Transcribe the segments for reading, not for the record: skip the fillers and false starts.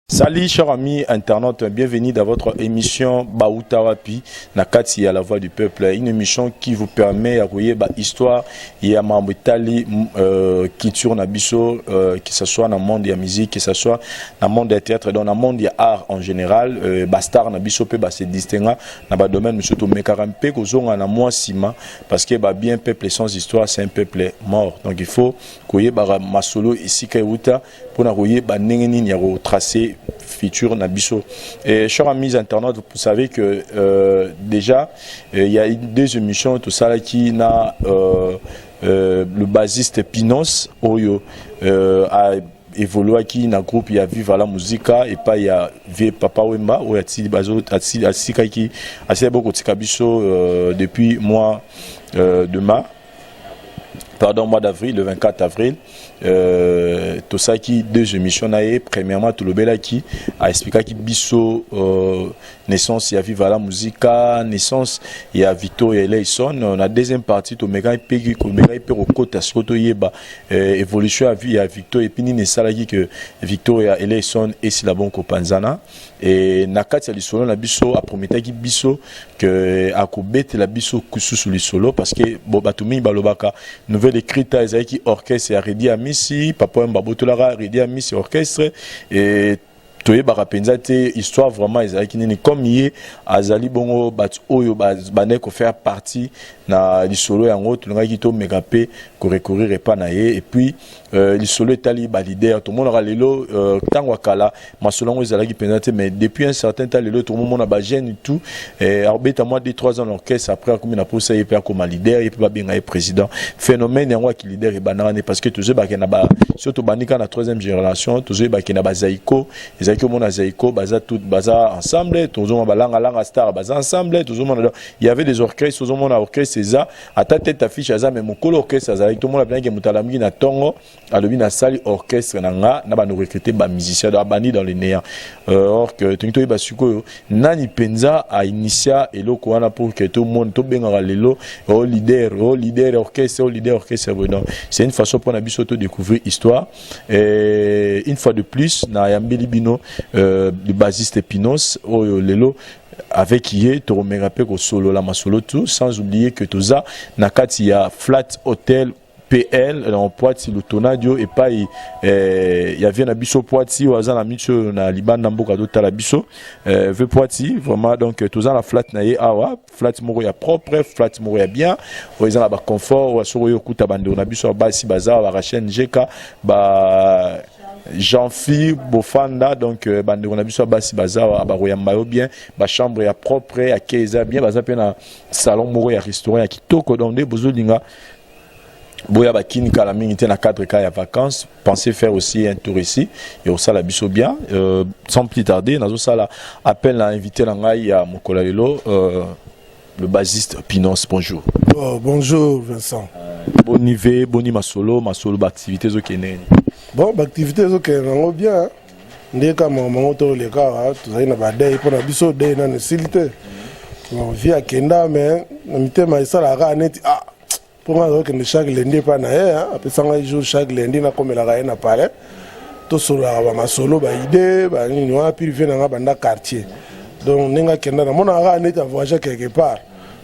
Salut chers amis internautes, bienvenue dans votre émission Bauta Wapi, na kati ya la voix du peuple, une émission qui vous permet ya koyeba histoire ya mambo etali culture na biso, que ce soit na monde ya musique, que ce soit na monde ya théâtre, donc na monde ya art en général, ba star na biso pe ba se distinguer na ba domaine mosusu. Tomekaka mpe kozonga na mwa nsima parce que ba bien peuple sans histoire, c'est un peuple mort. Donc il faut koyebaka masolo esika euta mpona koyeba ndenge nini ya kotracer futur na biso. Et chers amis internautes, vous savez que déjà il y a eu deux émissions tosalaki na le bassiste Pinos oyo a évoluaki na groupe ya Viva la Musica epai ya vieux Papa Wemba, oyo atikaki, asili bokotika biso depuis mois de mai, pardon, mois d'avril, le 24 avril. Tosalaki deux émissions na ye. Premièrement, tolobelaki, aexplikaki biso naissance ya Viva la Musica, naissance ya Victoria Eleison. Na deuxième partie, tomekaki mpe kokota sikoyo toyeba évolution ya vie ya Victoria et puis nini esalaki ke Victoria Eleison esila bon kopanzana. E na kati ya lisolo na biso, aprometaki biso ke akobetela biso kususu lisolo, parce que bo bato mingi balobaka Nouvelle Écrita ezalaki orchestre ya Reddy Amisi. Papa Oyo babotolaka Reddy Amisi orchestre e toyebaka mpenza te histoire vraiment ezalaki nini. Comme ye azali bongo bato oyo bandaki kofaire partie na lisolo yango, tolingaki tomeka mpe korecourir epa na ye. Et puis lisolo etali baleader, tomonaka lelo, ntango ya kala masolo yango ezalaki mpenza te, mais depuis un certain temps, lelo tokomomona bajeune tout abeta mwa 2 3 ans na orchestre, après akomi na posa ye mpe akoma leader, ye mpe babenga ye président. Phénomène yango aki leader ebandaka nde parce que tozoyebake na ba so tobandi kaka na troisième génération, tozoyebake na bazaiko ezalaki, omona Zaiko baza tout baza ensemble, tozomona balangalanga star baza ensemble, tozomona, donc il y avait des orchestres, tozomona orchestre eza ata tête affiche aza, mais mokolo orchestre azalaki, tomona mpenza ke moto alamuki na ntongo, alobi nasali orchestre na nga na bando recruter bamusicien, donc abandi dans le néant. Or que tolingi toyeba sikoyo nani mpenza ainitia eloko wana pour que tomona tobengaka lelo o leader, o leader orchestre, o leader orchestre boye. Donc c'est une façon mpona biso to découvrir histoire. Et une fois de plus, nayambeli bino le bassiste Pinos oyo lelo avec ye tokomeka mpe kosolola masolo tout, sans oublier que toza na kati ya Flat Hotel PL na Poiti Lutonadio epai ya vieux na biso Poiti oyo aza na miti oyo na libanda mboka totala biso, vieux Poiti vraiment. Donc toza na flat na ye awa, flat moko ya propre, flat moko ya bien oyo eza na baconfort oyo soki oyo okuta bandeko na biso ya basi baza barachel njeka, ba Jean-Phi Bofanda. Donc bandeko na biso ya basi baza bakoyamba yo bien, bachambre ya propre ya ke eza bien, baza mpe na salon moko ya restaurant ya kitoko. Donc nde bozolinga boya bakini kala mingi te na cadre ka ya vacances, pensez faire aussi un tour ici et osala biso bien. Sans plus tarder, nazosala appel na invité na ngai ya mokolo ya lelo, le bassiste Pinos. Bonjour. Oh, bonjour Vincent. Boni ve, boni masolo, masolo baactivité ezokende nini? Bon, baactivité ezokende nango bien nde ka makambo toleka awa, tozali na badeuil mpo na biso, deuil nano esili te. Bon, vieux akenda, mais na mitema esalaka kaka neti ah, mpo nga azokende chaque lundi epai na ye, apesa ngai jour chaque lundi nakomelaka ye na palais, tosololaka bamasolo, baidées, banini wana. Pire vieux na nga banda quartier, donc ndenge akenda namonaka kaka neti avoyage quelque part,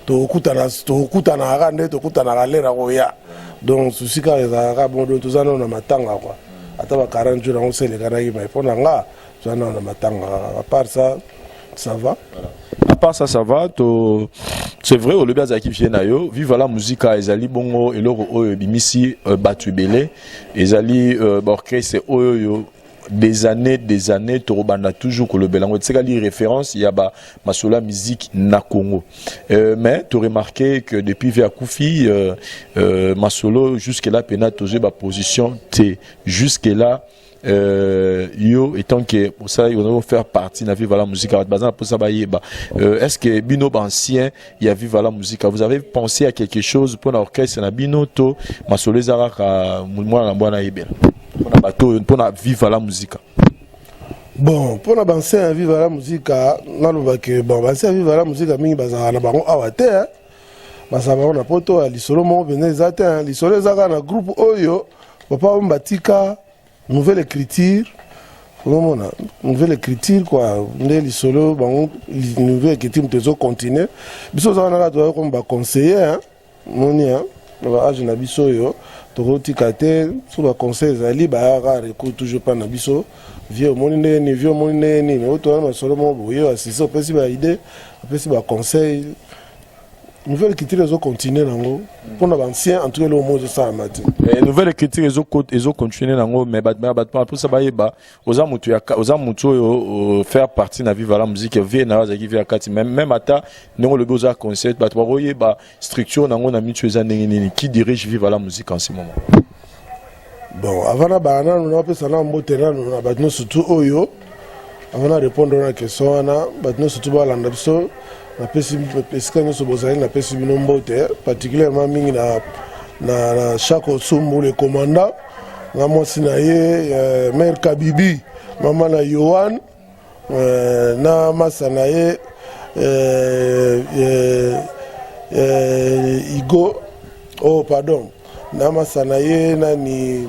tokokutanaka kaka nde tokutanaka lera koya. Donc souci kaka ezalaka bon, donc toza nano na matanga quoi, ata ba 40 jours yango selekanaki, mai mpo na nga toza nano na matanga kaka. À part ça, ça va. À part ça, ça va. To c'est vrai, olobi azalaki vieux na yo. Viva la Musica ezali bongo eloko oyo ebimisi bato ebele, ezali baorchestre oyo oyo des années, des années tokobanda toujours kolobela yango, etikali référence ya bamasolo ya musique na Congo. Mais toremarqué que depuis vieux akufi, masolo jusque là pena tozwi baposition te jusque là. Yo étant que ça on faire partie na Viva la Musique, baza na posa bayeba, est-ce que bino ancien ya Viva la Musique, vous avez pensé à quelque chose pour l'orchestre na bino, to masolo ezalaka mwana na mwana yebela mpona bato oyo, mpona Viva la Musique? Bon, mpona baancien ya Viva la Musique, nalobake bon, baancien ya Viva la Musique mingi bazalaka na bango awa te. Bazala bango na poto ya lisolo moko mpenza eza te. Lisolo eza kaka na groupe oyo papa oyo batika nouvelle écriture. Ozomona nouvelle écriture quoi, nde lisolo bango nouvelle écriture moto ezocontinue. Biso oza wana kaka toza comme baconseiller moni na baage na biso oyo tokotika te. So baconseil ezali, bayaka recours toujours mpa na biso. Vieux, omoni ndenge nini? Vieux, omoni ndenge nini? Oyo toza na masolo moko boye, asise opesi baidée, opesi baconseil. Nouvelle écriture ezocontinue nango mpona baancien. En tout cas, eloko moko ezosalama te. Nouvelle écriture ezocontinue nango, mais bato mposa bayeba, oza motu, oza motu oyo faire partie na Viva la Musique. Vieux na yo azalaki vieux ya kati. Même ata ndenge olobi oza concert, bato bakoyeba structure nango na mitu eza ndenge nini? Qui dirige Viva la Musique en ce moment? Bon, avant na bala nanu, napesa na mbote nanu na bato nyonso tu oyo, avant na répondre na question wana, bato nyonso tu balanda biso, napesi esika nyonso bozali, napesi bino mbote, particulièrement mingi na Chako Sumbu, le commandant, na mwasi na ye mare Kabibi, mama na Yohan, na masa na ye Igo, oh pardon, na masa na ye nani,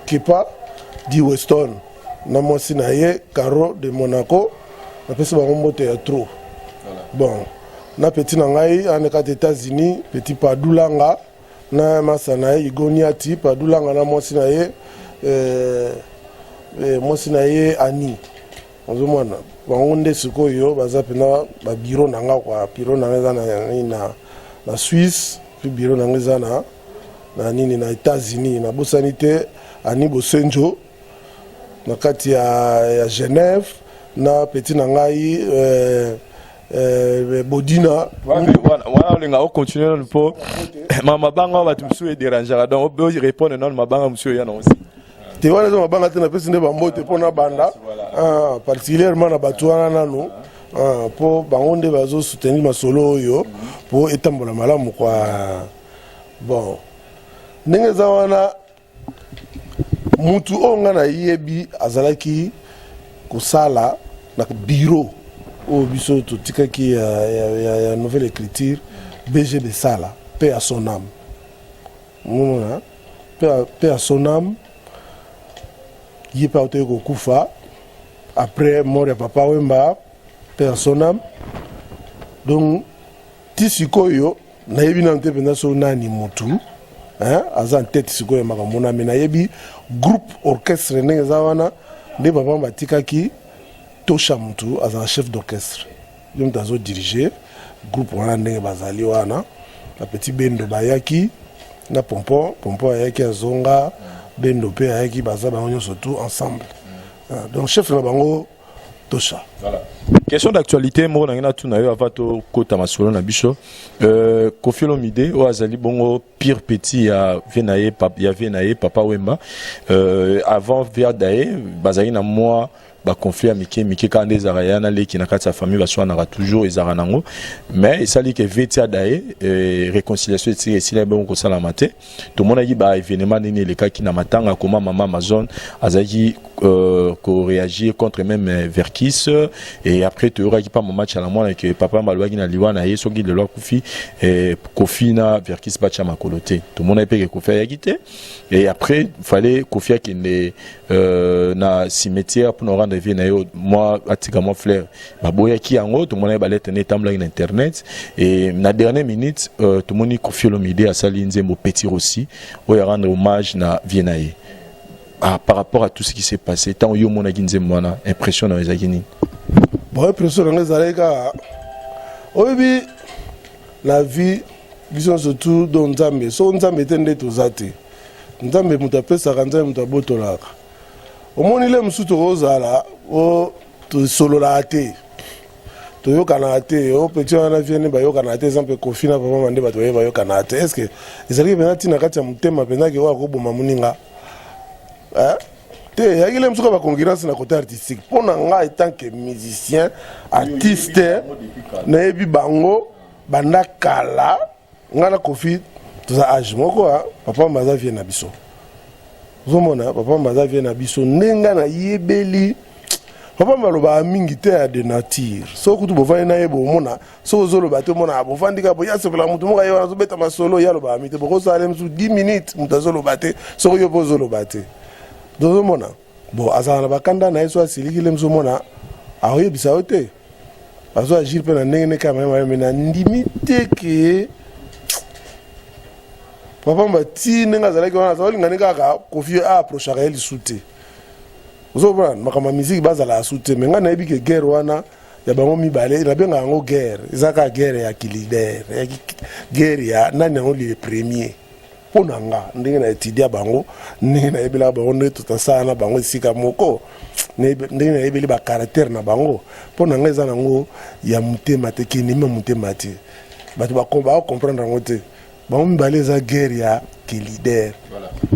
Kepa di Weston, na mwasi na ye Caro de Monaco. Napesi bango mbote ya trop. Bon, na petit na ngai ane kati États-Unis, petit Padulanga, na masa na ye Igoniati Padulanga, na mwasi na ye mwasi na ye Ani. Ozomona bango nde sikoyo baza mpena babureau na nga kwa. Bureau na nga eza na Suisse, puis bureau na nga eza na nini, na États-Unis. Nabosani te Ani Bosenjo na kati ya Genève, na petit na ngai Bodina. Wana olinga ocontinue nanu mpo ma mabanga oyo bato mosusu ederangeaka, donc orépondre nanu mabanga mosusu oya nango si. Te, wana eza mabanga te. Napesi nde bambote mpo na banda particulièrement na bato wana nanu, mpo bango nde bazosoutenir masolo oyo mpo etambola malamu kwa. Bon, ndenge eza wana, mutu oyo ngai nayebi azalaki kosala na bureau oyo biso totikaki ya nouvelle écriture, BG Besala, paix à son âme. Omona, paix à son âme, ye mpe autoki kokufa après mort ya Papa Wemba, paix à son âme. Donc ti sikoyo nayebi nanu te mpenza so nani motu aza ntete sikoyo ya makambo na me. Nayebi groupe orchestre ndenge eza wana, nde papa batikaki Tosha, motu azala chef d'orchestre, ye moto azodirige groupe wana. Ndenge bazali wana, bapetit Bendo bayaki na Pompon. Pompon ayaki, azonga, Bendo mpe ayaki, baza bango nyonso tout ensemble. Donc chef na bango Tosha. Voilà. Question d'actualité moko nangi natuna yo avant tokota masolo na biso. Kofi Olomide oyo azali bongo pire petit ya vieux na ye, ya vieux na ye Papa Wemba, avant vieux na ye bazalaki na mwa baconflit ya mike mike kaka nde ezalaka ya na leki na kati ya famille, baswanaka toujours, ezalaka nango. Mais esali ke vieux ti adaye, réconciliation etika esila bongo kosalama te. Tomonaki baévénement ndenge elekaki na matanga, koma mama Amazon azalaki koréagir contre même Verkis. Et après toyokaki mpa mama Tshala Mwana ke papa balobaki na liwa na ye, soki lelo akufi, Kofi na Verkis batya makolo te. Tomonaki mpe ke Kofi ayaki te. Et après fallait Kofi akende na cimetière mpona rendre vieux na ye mwa, atika mwa fleur, baboyaki yango. Tomonaki balettre ne etambolaki na internet. Et na dernière minute, tomoni Kofi Olomide asali nzembo Petit Rossi oyo arendre hommage na vieux na ye. Ah, par rapport à tout ce qui s'est passé, ntango yo omonaki nzembo wana, impression na yo ezalaki nini? Bon, impression na ngai ezalaki kaka, oyebi, na vie biso nyonso tu do Nzambe. So Nzambe te nde toza te. Nzambe moto apesaka, Nzambe moto abotolaka. Omoni, le mosusu tokozala o tosololaka te, toyokanaka te, o petit wana vieux bayokanaka te. Eza mpe Kofi na papa nde bato baye bayokanaka te. Est ce que ezalaki mpenza ntina kati ya motema mpenza ke oyo akoboma moninga te? Eyaki le mosuku ya baconcurrence na côté artistique. Mpo na ngai, tant que musicien artiste, nayebi bango banda kala. Ngai na Kofi toza age moko. Papa Mba aza vieux na biso. Ozomona, papa Mba aza vieux na biso. Ndenge ngai nayebeli Papa Wemba alobaka mingi te ya de nature. Soki kutu bovandi na ye bomona, soki ozoloba te omona bovandi kaka boye asepela motu moko aye wana azobeta masolo, ye alobaka mingi te. Bokosala ye mosusu 10 minutes moto azoloba te, soki yo mpe ozoloba te. Tozomona bon azala na bakanda na ye, so asiliki le mosusu omona akoyebisa yo te, azo agir mpe na ndenge ne kaka mayema me nandimi te ke Papa Wemba ti ndenge azalaki wana azolinga nde kaka Koffi aapprochaka ye lisu te. Ozomona makambo ya musique bazala su te, me ngai nayebi ke guerre wana ya bango mibale nabengaka yango guerre, eza kaka guerre ya kilider, ya guerre ya nani yango le premier. Mpo na nga ndenge na etudia bango, ndenge nayebelaka bango, ndenge totasala na bango esika moko, ndenge nayebeli bacaractère na bango, mpo na nga eza nango ya motema te, kenemi ya motema te. Bato bakocomprendre yango te. Bango mibale eza guerre ya kilider.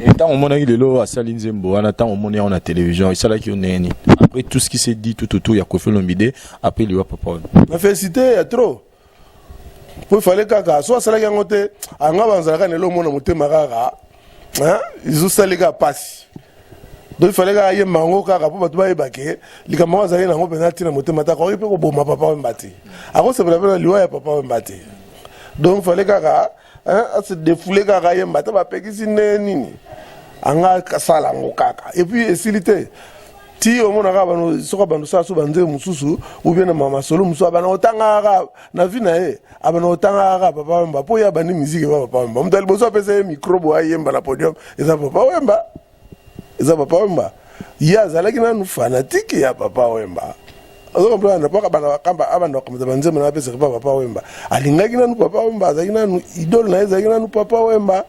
Ntango omonaki lelo asali nzembo wana, ntango omoni yango na télévision, esalaki yo ndenge nini après tout ce qui s'est dit tout autour ya Koffi Olomide après liwa papa wana? Na félicité ya trop, po ifale kaka so asalaki yango te, anga banzalaka na eloko mona motema kaka ezosali kaka mpasi. Donc ifale kaka yemba yango kaka mpo bato bayeba ke likambo yango azalaki nango mpenza ntina motema te. Akoki mpe koboma Papa Wemba te, akosepela mpe na liwa ya Papa Wemba te. Donc fallait kaka ase défoule kaka, yemba te. Bapekisi nde nini, anga asala yango kaka. Et puis esili te, ti omona kaka bano soki bando sala so banzembo mosusu ou bien na masolo mosusu, abana kotanga kaka na vie na ye, abana kotanga kaka Papa Wemba, mpo ye abandi musique epa Papa Wemba. Moto ya liboso apesa ye micro bo ayemba na podium eza Papa Wemba, eza Papa Wemba. Ye azalaki nanu fanatique ya Papa Wemba, ozo comprendre? Mpo abanda bakamba, abanda bakamata banzembo na apesaka pa Papa Wemba. Alingaki nanu Papa Wemba, azalaki nanu idole na ye, ezalaki nanu Papa Wemba.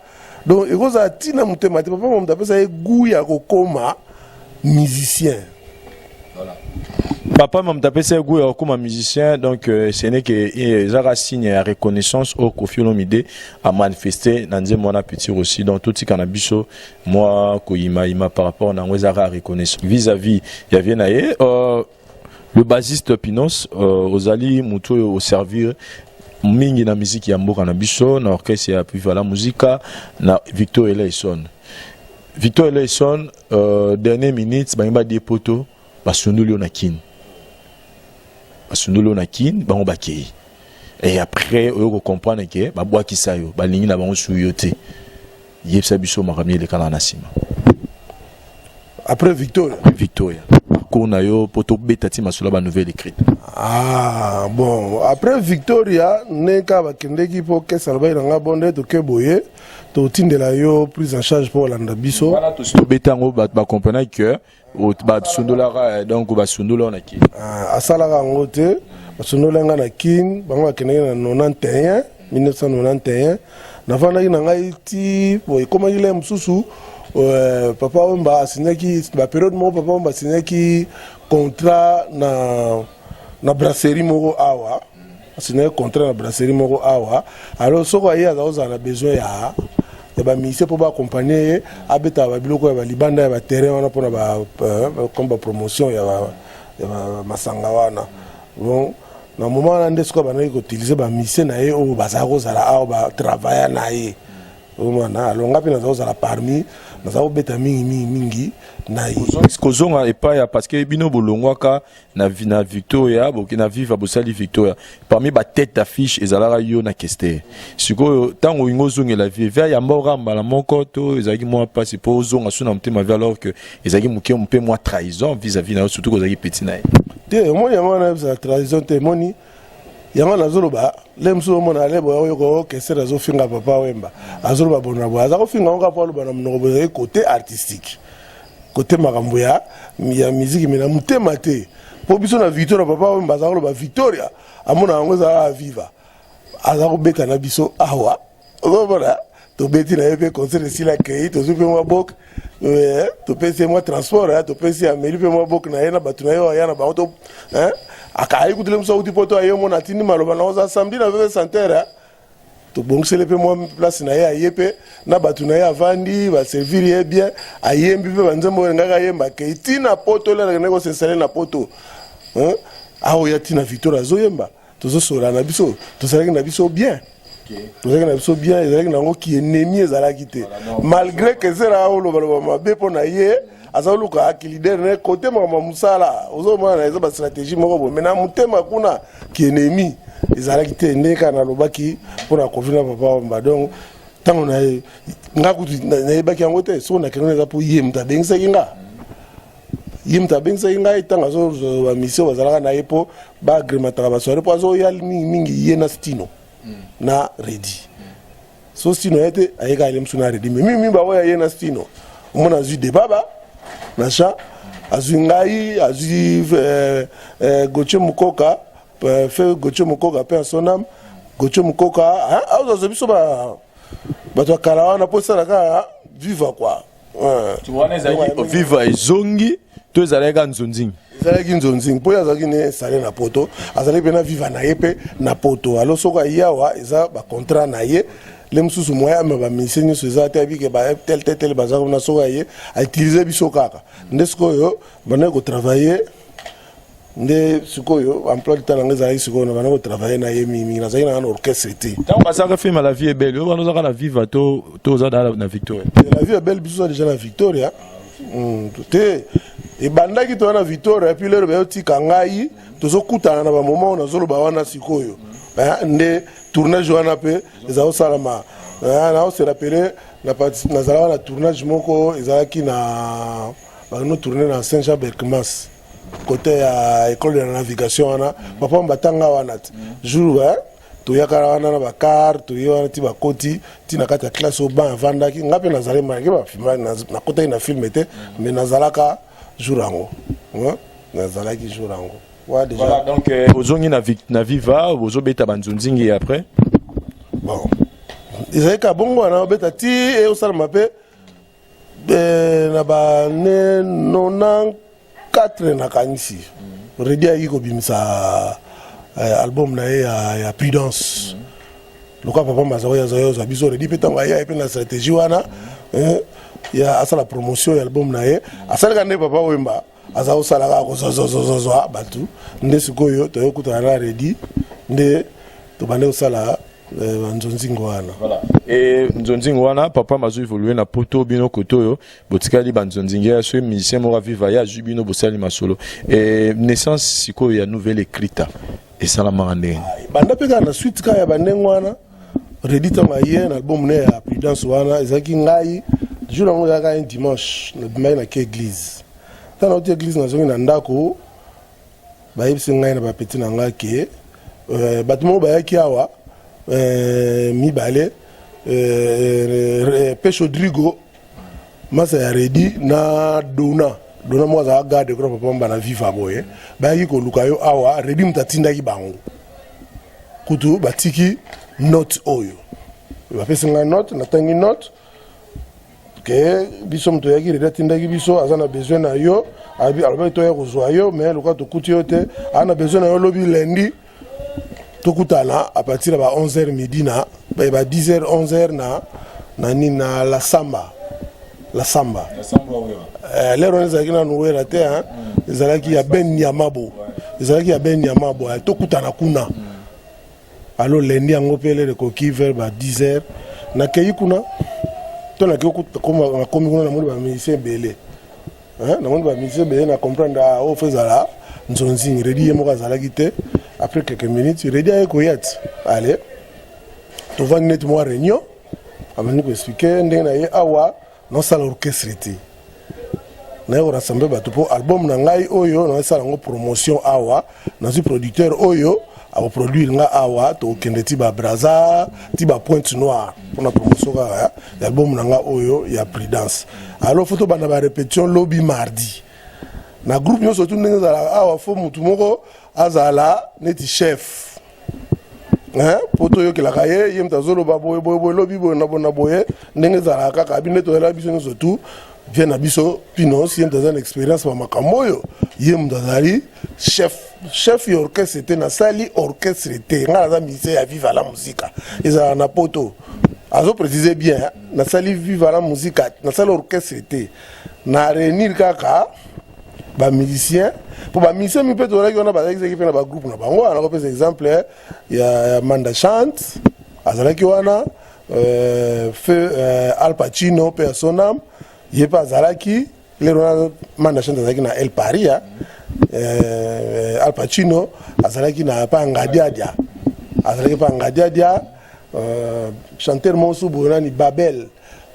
Donc ekozala ntina motema te. Papa moto apesa ye goût ya kokoma musicien. Papa moto apesa ye goût ya kokoma musicien. Donc ce n'est que ezaka signe ya reconnaissance oyo Koffi Olomide amanifeste na nzembo wana Petit Rossy. Donc totika na biso mwa koyimayima par rapport na yango, ezaka reconnaissance vis-à-vis ya vie na ye. Le bassiste Pinos, ozali motu oyo oservir mingi na musique ya mboka na biso, na orchestre ya Viva la Musica, na Victor Eleison. Victor Eleison, dernière minute bangi badie poto, basundoli yo na Kine, basundoli yo na Kine, bango bakei. Et après oyo kocomprendre ke babwakisa yo, balingi na bango su yo te. Yebisa biso makambo elekana na nsima. Après Victoria? Victoria, parcours na yo mpo tobeta ti masolo ya banouvelle écrite. Ah bon, après Victoria nde kaka bakendeki mpo kese alobaki na nga bon, nde toke boye, totindela yo prise en charge mpo olanda biso. Wana tosi tobeta yango, bato bacomprenaki ke basundolaka, donc basundola na Kini. Ah, asalaka yango te, basundola nga na Kine. Bango bakendaki na 91, 1991. Navandaki na ngai ti bon, ekomaki le mosusu Papa Wemba asignaki bapériode moko, Papa Wemba asignaki contrat na brasserie moko awa, asignaki contrat na brasserie moko awa. Alors soko aye, aza kozala na besoin ya bamusicien mpo baaccompagne ye, abetaka babiloko ya balibanda ya baterrain wana mpona comme bapromotion ya masanga wana. Bon, na moment wana nde soki abandaki koutiliser bamusicien na ye oyo bazala kozala awa, batravailla na ye omwana alonga mpe naza kozala parmi, naza kobeta mingi mingi mingi na ye. Kozonga epai ya, parce que bino bolongwaka na Victoria, boke na Viva, bosali Victoria, parmi batête d'affiche ezalaka yo na Kester. Sikoyo ntango olingi ozongela vie, vie yamba oka mbala moko to ezalaki mwa mpasi mpo ozonga su na motema vie, alors que ezalaki moke mpe mwa trahison vis-à-vis na yo, surtout kozalaki petit na ye? Te, omoni yango wana ezala trahison te. Emoni yango nazoloba le mosusu, omona ale boya oyoka Kester azofinga Papa Wemba, azoloba bona boye, aza kofinga yango kaka po aloba na monoko boye. Ezalaki côté artistique, côté makambo ya musique, me na motema te. Mpo biso na Victoria, Papa Wemba aza koloba Victoria, amona yango ezalaka Viva, aza kobeta na biso awa. Ozomona tobeti na ye mpe concert esili, akei, tozwi mpe mwa bok, topesi ye mwa transport, topesi, ameli mpe mwa bok na ye na bato na ye oyo aya na bango. To akayi kutule mosu auti poto, aye, omona atindi maloba na oza samedi na veve santere, tobongiseli mpe mwa place na ye, aye mpe na bato na ye, avandi, baservir ye bien, ayembi mpe banzembo oyo alingaki ayemba, akei ntina poto. Lelaka ndenge kos'installer na poto, aoya ntina Victoire, azoyemba, tozosola na biso, tozalaki na biso bien, tozalaki na biso bien. Ezalaki nango kiennemi ezalaki te, malgré que zera olobaloba mabe mpo na ye. Aza koluka ki leader na ye kote makambo ya mosala. Ozomona, eza bastratégie moko boye, mais na motema kuna kiennemi ezalaki te. Ndenge kaka nalobaki mpona Kofi na Papa Wemba. Donc ntango na ye, nga kutu nayebaki yango te. Soki nakende, eza mpo ye moto abengisaki nga. Ye moto abengisaki ngai ntango azozwa bamission, bazalaka na ye mpo baagrémentaka basoirée, mpo azoya mingimingi ye na Stino na Redi. So Stino ye te, ayeka ye mosu na Redi, mais mingi baoya ye na Stino. Omona, azwi Debaba na champ, azwi ngai, azwi Gauthier Mokoka, fe Gauthier Mokoka mpe asonam Gauthier Mokoka azwazwa biso bato ya kala wana mpo esala kaka Viva quoi. Wana ezalaki Viva ezongi to ezalaki kaka nzonzingi? Ezalaki nzonzingi, mpo ye azalaki ne sale na Poto, azalaki mpe na Viva na ye mpe na Poto. Alors soki aye awa, eza bacontrat na ye le mosusu moya ama bamusicien nyonso eza te, abike tel tel tel baza kuna. Soki aye, autiliser biso kaka. Nde sikoyo bandaki kotravailler, nde sikoyo emploi du temps nanga ezalaki sikoyo na banda kotravailler na ye mingi. Nazalaki nanga na orchestre te. Ntango basalaka film La Vie est belle, oyo wana ozaka na Viva to oza na Victoria? La Vie est belle, biso oza déjà na Victoria te. Ebandaki toza na Victoria, puis lero bayotika ngai, tozokutana na bamoma oyo nazoloba wana. Sikoyo nde tournage wana mpe eza kosalama. Naose rappeler, nazalaka na tournage moko ezalaki na bakino tourne na Saint Jean Berkmas, côté ya école de la navigation wana. Papa batanga wana te, jour toyaka wana na bacar, toye wana ti bakoti ti na kati ya classe oyo ban avandaki. Nga mpe nazali malgré bafilm, nakotaki na film te, mais nazalaka jour yango, nazalaki jour yango. Ouais, déjà. Voilà, donc ozongi na Viva, ozobeta banzonzingi après? Bon, ezalaki ka bongo wana, obeta ti eosalama mpe na bane 94, nakanisi Redi ayaki kobimisa album na ye ya Prudence. Lokola papa Mazako azali ozwa biso, Redi mpe ntango aye mpe na stratégie wana ya asala promotion ya album na ye, asalaka nde Papa Wemba aza kosala kaka kozwazwazwazwa bato. Nde sikoyo toyokutana na Redi, nde tobande kosala banzonzingo wana. Voilà. E nzonzingo wana, papa mazo évolue na Poto, bino kote oyo botikali banzonzingi ya soki musicien moko aviva ye azwi bino, bosali masolo. E naissance sikoyo ya Nouvelle Ecrita esalamaka ndenge? Banda mpe kaka na suite kaka ya bandenge wana. Redi ntango aye na album ne ya Prudence wana, ezalaki ngai jour yango, ezalaka un dimanche, nabimaki nake église. Ntango nauti église, nazongi na ndako, bayebisi ngai na bapeti na ngai ke bato moko bayaki awa mibale, Peshe Rodrigo masa ya Redi na Dona Dona moko azalaka garde kuna papa mba na Viva boye, bayaki koluka yo awa. Redi moto atindaki bango. Kutu batiki note oyo, bapesi ngai note, natangi note ke biso moto oyaki, Redi atindaki biso, aza na besoin na yo. Alobaki toya kozwa yo, mais lokola tokuti yo te, aza na besoin na yo lobi lundi, tokutana à partir ya ba 11h midi na ba 10h 11h na nini, na La Samba, La Samba. Lero wana ezalaki nanu Wera te, ezalaki ya Ben Nyamabo, ezalaki ya Ben Nyamabo. Tokutana kuna. Alors lundi yango mpe lere ekoki vers ba 10 heures, nakei kuna. To nakei, nakomi kuna, namoni bamusicien ebele, namoni bamusicien ebele, na comprendre oyo faut ezala nzonzingi. Redi ye moko azalaki te. Après quelques minutes, Redi aye koya ti ale tovandi neti mwa réunion. Abandi koexpliquer ndenge na ye awa naosala orchestre te, naye korassembler bato mpo album na ngai oyo naosala yango promotion awa. Nazwi producteur oyo akoproduire nga awa, tokokende ti baBraza, ti baPointe Noire mpona promotion kaka ya album na nga oyo ya Prudence. Alors faut tobanda barépétition lobi mardi na groupe nyonso tu. Ndenge ezalaka awa, faut mutu moko azala neti chef mpo toyokelaka ye. Ye moto azoloba boye boye boye, lobi boye na boye na boye. Ndenge ezalaka kaka abi nde tozala biso nyonso tu vie na biso Pinos, ye moto aza na expérience ba makambo oyo, ye moto azali chef, chef ya orchestre te. Nasali orchestre te, ngai naza musicien ya Viva la Musica, ezalaka na Poto. Azoprécise bien, nasali Viva la Musica, nasali orchestre te, na réunir kaka bamusicien, mpo bamusicien mi mpe tozalaki wana, bazalaki mpe na bagroupe na bango. Wana kopesa exemple ya Manda Chante azalaki wana, feu Al Pacino mpe ya Sonam, ye mpe azalaki. Lero wana Manda Chante azalaki na El Paris, Al Pacino azalaki na pa Ngadiadia, azalaki pa Ngadiadia. Chanteur moko boye nani, Babel,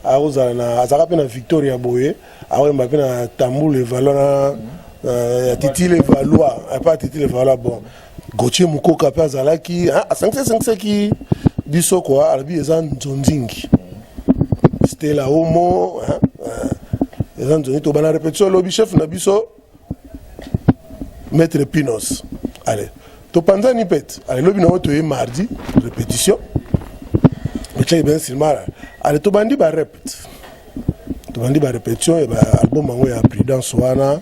akozala na, azalaka mpe na Victoria boye, akoyemba mpe na Tambour Evalois na ya Titile Evalois, pa Titile Evalois. Bon, Gautier Mokoka mpe azalaki, asangisasangisaki biso quoi. Alobi eza nzonzingi Stella Omo, eza nzonzingi. Tobana répétition alobi chef na biso, Maître Pinos. Allez, topanzani pete. Allez, lobi nango toye mardi répétition, otiaki bien nsima. Allez, tobandi barépét, tobandi barépétition ya baalbum yango ya Prudence wana.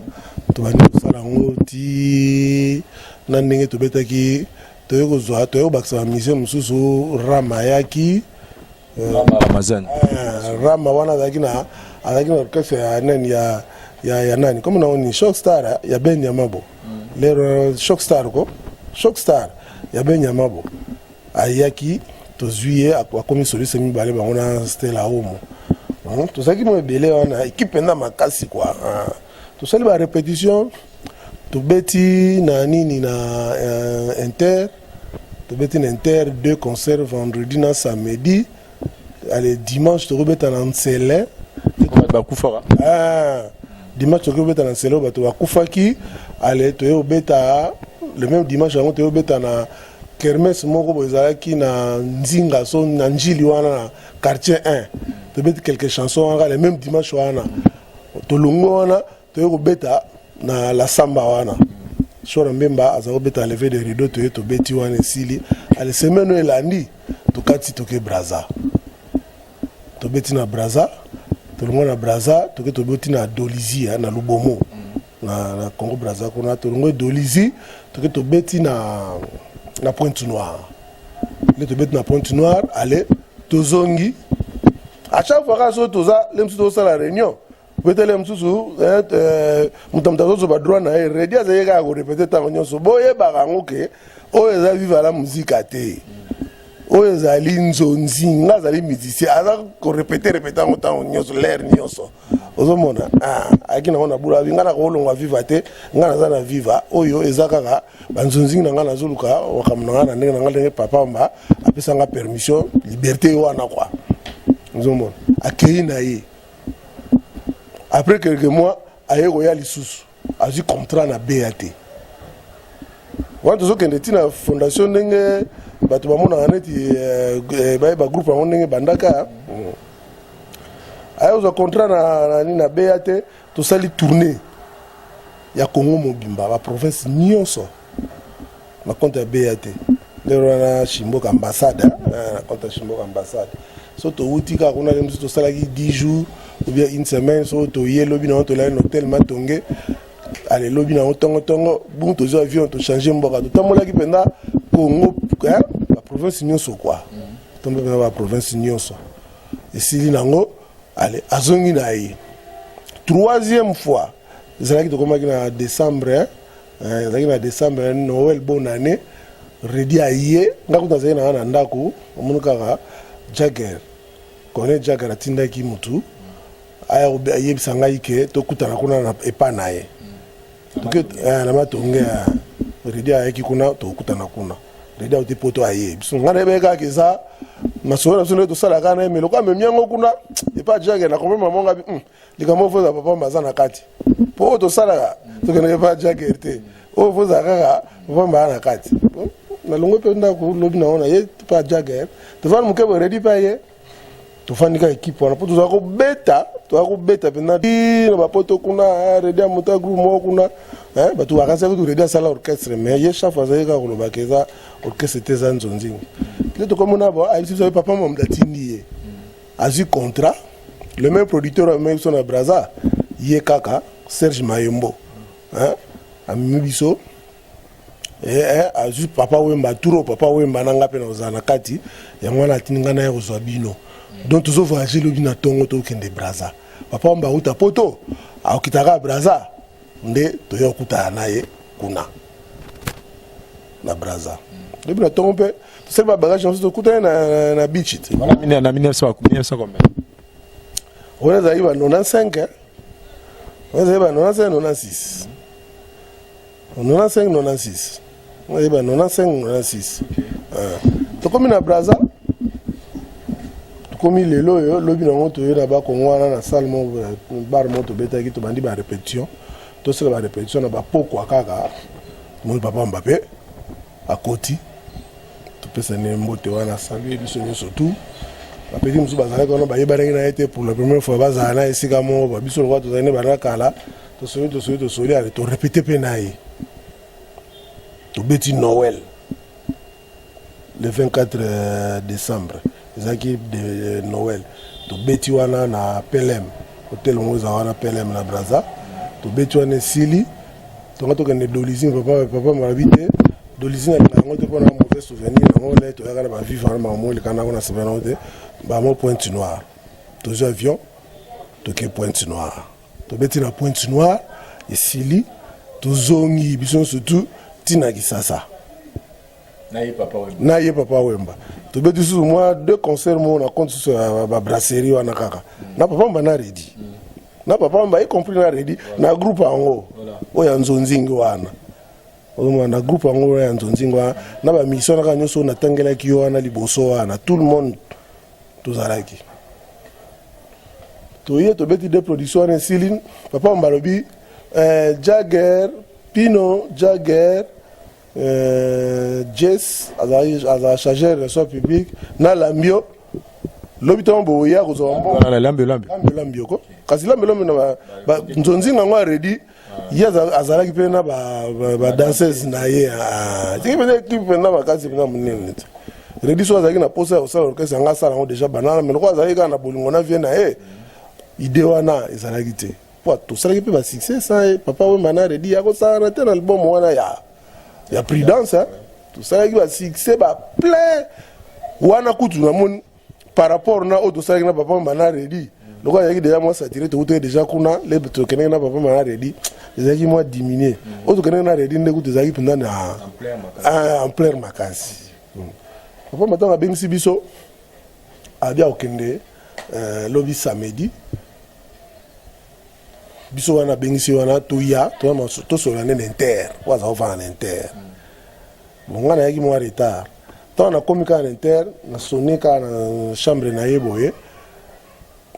Tobandi kosala yango ti na ndenge tobetaki, toye kozwa, toye kobakisa bamusicien mosusu. Rama ayaki. Rama Ramazan. Rama wana azalaki na orchestre ya nani, ya nani, comme naoni Shock Star ya Ben Yamabo. Lero Shock Star ko Shock Star ya Ben Yamabo ayaki, tozwi ye, akomi soliste mibale, bango na Stella Omo. Tozalaki mo ebele wana, équipe mpenza makasi quoi. Tosali barépétition, tobeti na nini, na Inter, tobeti na Inter deux concerts, vendredi na samedi. Ale, dimanche tokobeta na Nsele. Bakufaka. Ah, dimanche tokobeta na Nsele oyo bato bakufaki. Ale, toye kobeta le même dimanche yango, toye kobeta na kermesse moko boye ezalaki na Nzinga, so na Njili wana, na quartier 1. Tobeti quelques chansons wana. Le même dimanche wana, tolongo wana, toye kobeta na La Samba wana, so na Mbemba aza kobeta lever de rideau. Toye, tobeti wana, esili. Ale, semaine oyo elandi, tokati, toke Braza, tobeti na Braza. Tolongwa na Braza, toke tobeti na Dolizi, na Lubomo, na Congo Braza kuna. Tolongwa Dolizi, toke tobeti na Pointe Noire nde tobeti na Pointe Noire. Ale, tozongi. À chaque fois kaka soki toza le mosusu, tozosala réunion, betele mosusu, moto moto azozwa badroit na ye. Redi azali kaka korépéter ntango nyonso. Boyebaka yango ke oyo eza Viva la Muzika te, oyo ezali nzonzi. Nga azali musicien, aza korépéter répéter yango ntango nyonso, l'heure nyonso. Ozomona ayaki nango na bula abi: "Nga na kolongwa Viva te, nga naza na Viva. Oyo eza kaka banzonzingi na nga, nazoluka makambo na nga na ndenge na nga, ndenge papa mba apesanga permission, liberté wana quoi." Ozomona akei na ye. Après quelques mois, aye koya lisusu, azwi contrat na BAT wana. Tozokende ntina fondation, ndenge bato bamonaka neti bayeba groupe yango ndenge bandaka. Aye kozwa contrat na nini, na BAT. Tosali tournée ya Congo mobimba, baprovince nyonso, na compte ya BAT. Lero wana Shimboka Ambassade, na compte ya Shimboka Ambassade. So towuti kaka kuna, le mosusu tosalaki 10 jours ou bien une semaine. So toye, lobi nango tolali na hotel Matonge. Ale, lobi nango ntongotongo bungu, tozwi avion, tochange mboka. Totambolaki mpenza Congo, baprovince nyonso quoi, totambola mpenza baprovince nyonso. Esili nango. Ale, azongi na ye troisième fois. Ezalaki, tokomaki na décembre, ezalaki na décembre, Noël, bonne année. Redi aye, nga kuta azalaki na nga na ndako. Omoni kaka Jagger, Corneille Jagger atindaki mutu aya ayebisa ngai ke tokutana kuna na epa na ye. Toke na Matonge. Redi ayaki kuna, tokutana kuna. Redi auti Poto, aye biso. Ngai nayebaki kaka eza masolo na biso ndenge tosalaka na ye, mais lokola amemi yango kuna epa Jagger, na comprendre mama ngabi likambo fo eza papa mba aza na kati, mpo oyo tosalaka tokendaka epa Jagger te, oyo fo eza kaka papa mba aza na kati. Nalongwe mpe ndako, lobi nango na ye pa Jagger, tovandi moke boye, Redi mpe aye, tofandi kaka équipe wana, mpo tozala kobeta, tozala kobeta mpenza na bapoto kuna. Redi ya moto ya groupe moko kuna, bato bakanisaki kutu Redi asala orchestre, mais ye chef azali kaka kolobaka eza orchestre te, eza nzonzingi. Nde tokomona bo ayebisi biso papa Mamudu atindi ye, azwi contrat. Le même producteur amemi biso na Braza, ye kaka Serge Mayembo amemi biso, azwi Papa Wemba turo, Papa Wemba na nga mpe na kozala na kati yango wana. Atindi ngai na ye kozwa bino. Donc tozovoyage lobi na ntongo, tokende Braza. Papa Wemba auta Poto, akokitaka Braza, nde toya kokutana na ye kuna na Braza lobi na ntongo. Mpe tosali babagage na biso, tokutani na beach te. Na 1900 combien? Wana ezalaki ba 95. Ezali ba 95, 96, 95, 96, ezali ba 95, 96. Tokomi na Braza, tokomi lelo oyo, lobi nango toye na Bakongo wana na salle moko, bar moko, tobetaki, tobandi barépétition, tosala barépétition na bapokwa kaka. Tomoni papa Mbape akoti, topesani mbote wana, salue biso nyonso. Tu bapeti mosusu bazalaki wana, bayebanaki na ye te, pour la première fois bazala na esika moko. Biso lokola tozali ne bana kala, tosoli, tosoli, tosoli. Ale, torépété mpe na ye, tobeti Noël le 24 décembre, ezalaki de Noël. Tobeti wana na PLM hotel moko eza wana, PLM na Braza. Tobeti wana, esili, tonga tokende Dolizine. Papa Malabi te, Dolizine alinga yango te mpona mauvais souvenir yango. Le toyaka na bavive wana, makambo eleka nango na seba nango te. Bamo Pointe Noire, tozwi avion, toke Pointe Noire, tobeti na Pointe Noire, esili, tozongi biso nyonso tu ntina Kisasa. Na ye papa Wemba. Na ye papa Wemba, tobeti susu mwa deux concert moko na compte susu ya babrasserie wana kaka na papa Wemba na Redi, na papa Wemba, y compris na Redi na groupe yango oyo ya Nzonzingi wana. Ozomona na groupe yango oyo ya Nzonzingi wana, na bamission kaka nyonso oyo natangelaki yo wana liboso wana, tout le monde tozalaki. Toye, tobeti deux production wana, esili. Papa Wemba alobi Jagger, Pino Jagger, Jess azala chargé de relation publique na Lambio. Lobi ntango boya kozwa mbongo. Lambio, Lambio. Lambio, Lambio ko kasi Lambio, Lambio na Nzonzinga yango aredi ye azalaki mpe na badanseuse na ye. Tiki mpenza équipe mpenza makasi mpenza monene te. Redi so azalaki na posa ya kosala orchestre yango, asala yango déjà banana, mais lokola azalaki kaka na bolingo na vie na ye, idée wana ezalaki te, po tosalaki mpe basuccès sans ye. Papa Wemba na Redi akosalana te na album wana ya Prudence. Tosalaki basuccès baplein wana kutu namoni par rapport na oyo tosalaki na papa Wemba na Redi. Lokola ezalaki déjà mwa saturé, tokutaki déjà kuna le tokendaki na papa Wemba na Redi, ezalaki mwa diminué. Oyo tokendaki na Redi nde kutu ezalaki mpenza na ampleur makasi. Papa Wemba ntango abengisi biso, abi akokende lobi samedi, biso wana abengisi wana toya tosola nde na inter po aza kovanda na inter. Bon, ngai nayaki mwa retard. Ntango nakomi kaka na inter, nasone kaka na chambre na ye boye,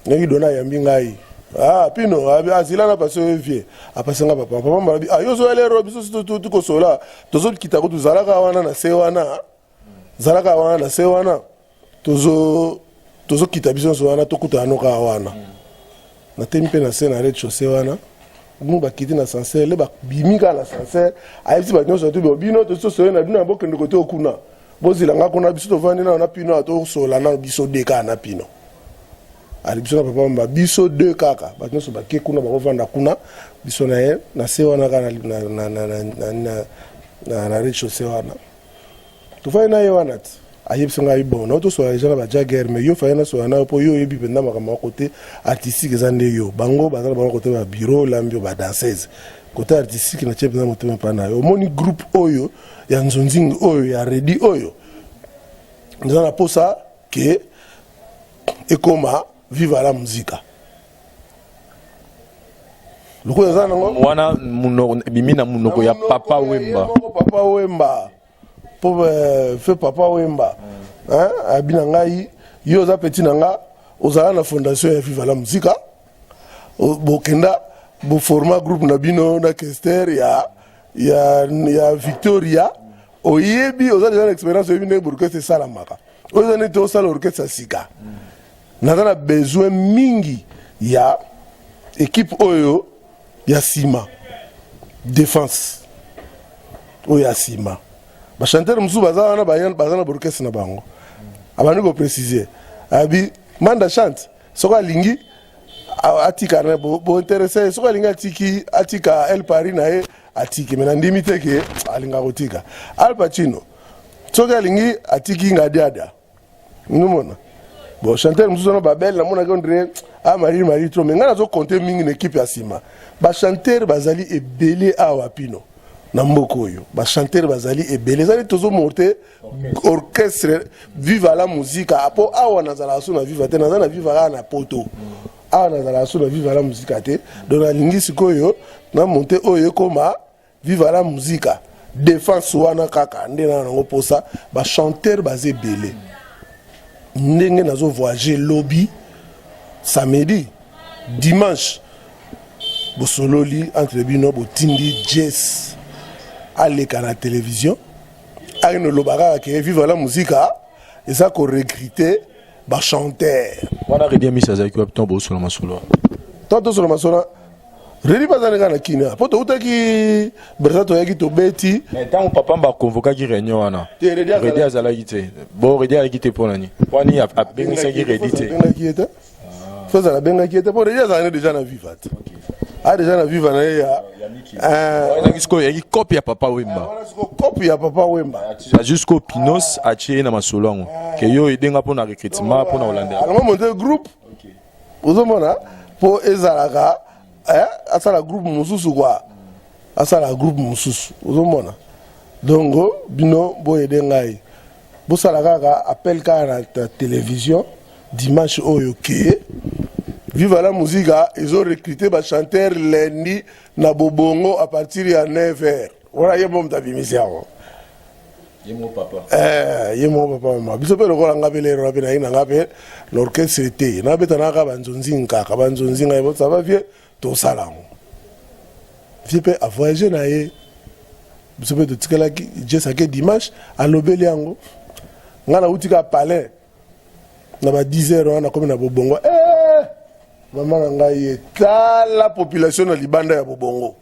ndenge dona ayambi ngai: "Ah, Pino." Azila na pasi oyo vie apasi nga papa. Papa balobi: "Ah, yo ozoya lero, biso tukosola, tozokita ko tozalaka wana na se wana, zalaka wana na se wana, tozokita biso nyonso wana, tokutana no kaka wana." Natemi mpe na se na rez-de-chaussée wana, mu bakiti na ascenseur, le babimi kaka na ascenseur, ayebisi bato nyonso tu: "Bino tososoye na bino na bokende kote okuna, bozela nga kuna, biso tovandi nano na Pino awa, tosola nano biso de kaka na Pino." Ali biso na papa Wemba, biso de kaka, bato nyonso bake kuna, bakovanda kuna, biso na ye na se wana kaka na rez-de-chaussée wana. Tofandi na ye wana ti ayebisi ngai: "Bon, nao tosola deja na bajager, mais yo faye nasola na yo mpo yo oyebi mpenza makambo ya côté artistique. Eza nde yo, bango baza na bango côté babureau, lambi oyo badanseuse, côté artistique natie mpenza motema mpa na yo. Omoni groupe oyo ya Nzonzingi oyo ya Redi oyo, eza na posa ke ekoma Viva la Muzika lokola eza nango." Wana munoko ebimi na munoko ya papa Wemba. Moko papa Wemba po fe papa Wemba abi na ngai: "Yo oza petit na nga, ozala na fondation ya Viva la Muzika, bokenda boforma groupe na bino na Kester ya Victoria. Oyebi, oza deja na expérience, oyebi ndenge orchestre esalamaka. Oyo eza neti osala orchestre ya sika. Naza na besoin mingi ya équipe oyo ya nsima, défense oyo ya nsima. Bachanteur mosusu baza wana, baza na baorchestre na bango." Abandi koprécise, abi Manda Chante soki alingi atika na bointéresse, soki alingi atiki, atika El Paris na ye atiki, me nandimi te ke alinga kotika. Al Pacino soki alingi atiki Ngadiada. Nomona bon, chanteur mosusu wana babele, namonaki ondire a Marie Marie trop, mais ngai nazokonte mingi na équipe ya nsima. Bachanteur bazali ebele awa Pino na mboka oyo, bachanteur bazali ebele. Ezali tozomonte orchestre Viva la Musica, po awa nazalaka so na Viva te, naza na Viva kaka na Poto. Awa nazalaka so na Viva la Musica te, donc nalingi sikoyo na monte oyo ekoma Viva la Musica Défense. Wana kaka nde na nango mposa. Bachanteur baza ebele. Ndenge nazo voyage lobi samedi, dimanche bosololi entre bino, botindi Jes aleka na télévision, akende oloba kaka ke Viva la Musica eza korecruter bachanteur. Wana Reddy Amisi azalaki wapi ntango bosola masolo? Ntango tosola masolo, Reddy mpe azali kaka na Kini, mpo toutaki Breza, toyaki, tobeti. Mais ntango papa Mba aconvokaki réunion wana, Te, Reddy Reddy azalaki te. Bo Reddy azalaki te mpo nani? Wani abengisaki Reddy te? Abengaki ye te. Fo ezala abengaki ye te, mpo Reddy azalaki déjà na Viva te, a déjà na Viva na ye ya Ezalaki sikoyo, eyaki cope ya Papa Wemba. Wana sikoyo cope ya Papa Wemba. Jusqu'au Pinos atie ye na masolo yango ke yo edenga mpona recrutement, mpona kolandela. Alongo monte groupe, ozomona, mpo ezalaka asala groupe mosusu kua, asala groupe mosusu, ozomona. Donc bino boyede ngai, bosala kaka appel kaka na télévision dimanche oyo ke Viva la Musica ezorecruter bachanteur lundi na Bobongo à partir ya 9 heures. Wana ye mo moto abimisi yango. Ye mo papa. Ye moko papa mama biso mpe lokola nga mpe lero mpe nayi na nga mpe na orchestre te, nabeta naka banzonzi kaka banzonzi. Ngai ça va, vieux, tosala yango. Vieux mpe avoyage na ye, biso mpe totikalaki. Jesake dimanche alobeli yango, ngai nauti kaka palais na ba 10 heures wana, nakomi na Bobongo. Eh, mama na ngai ye, tala population na libanda ya Bobongo.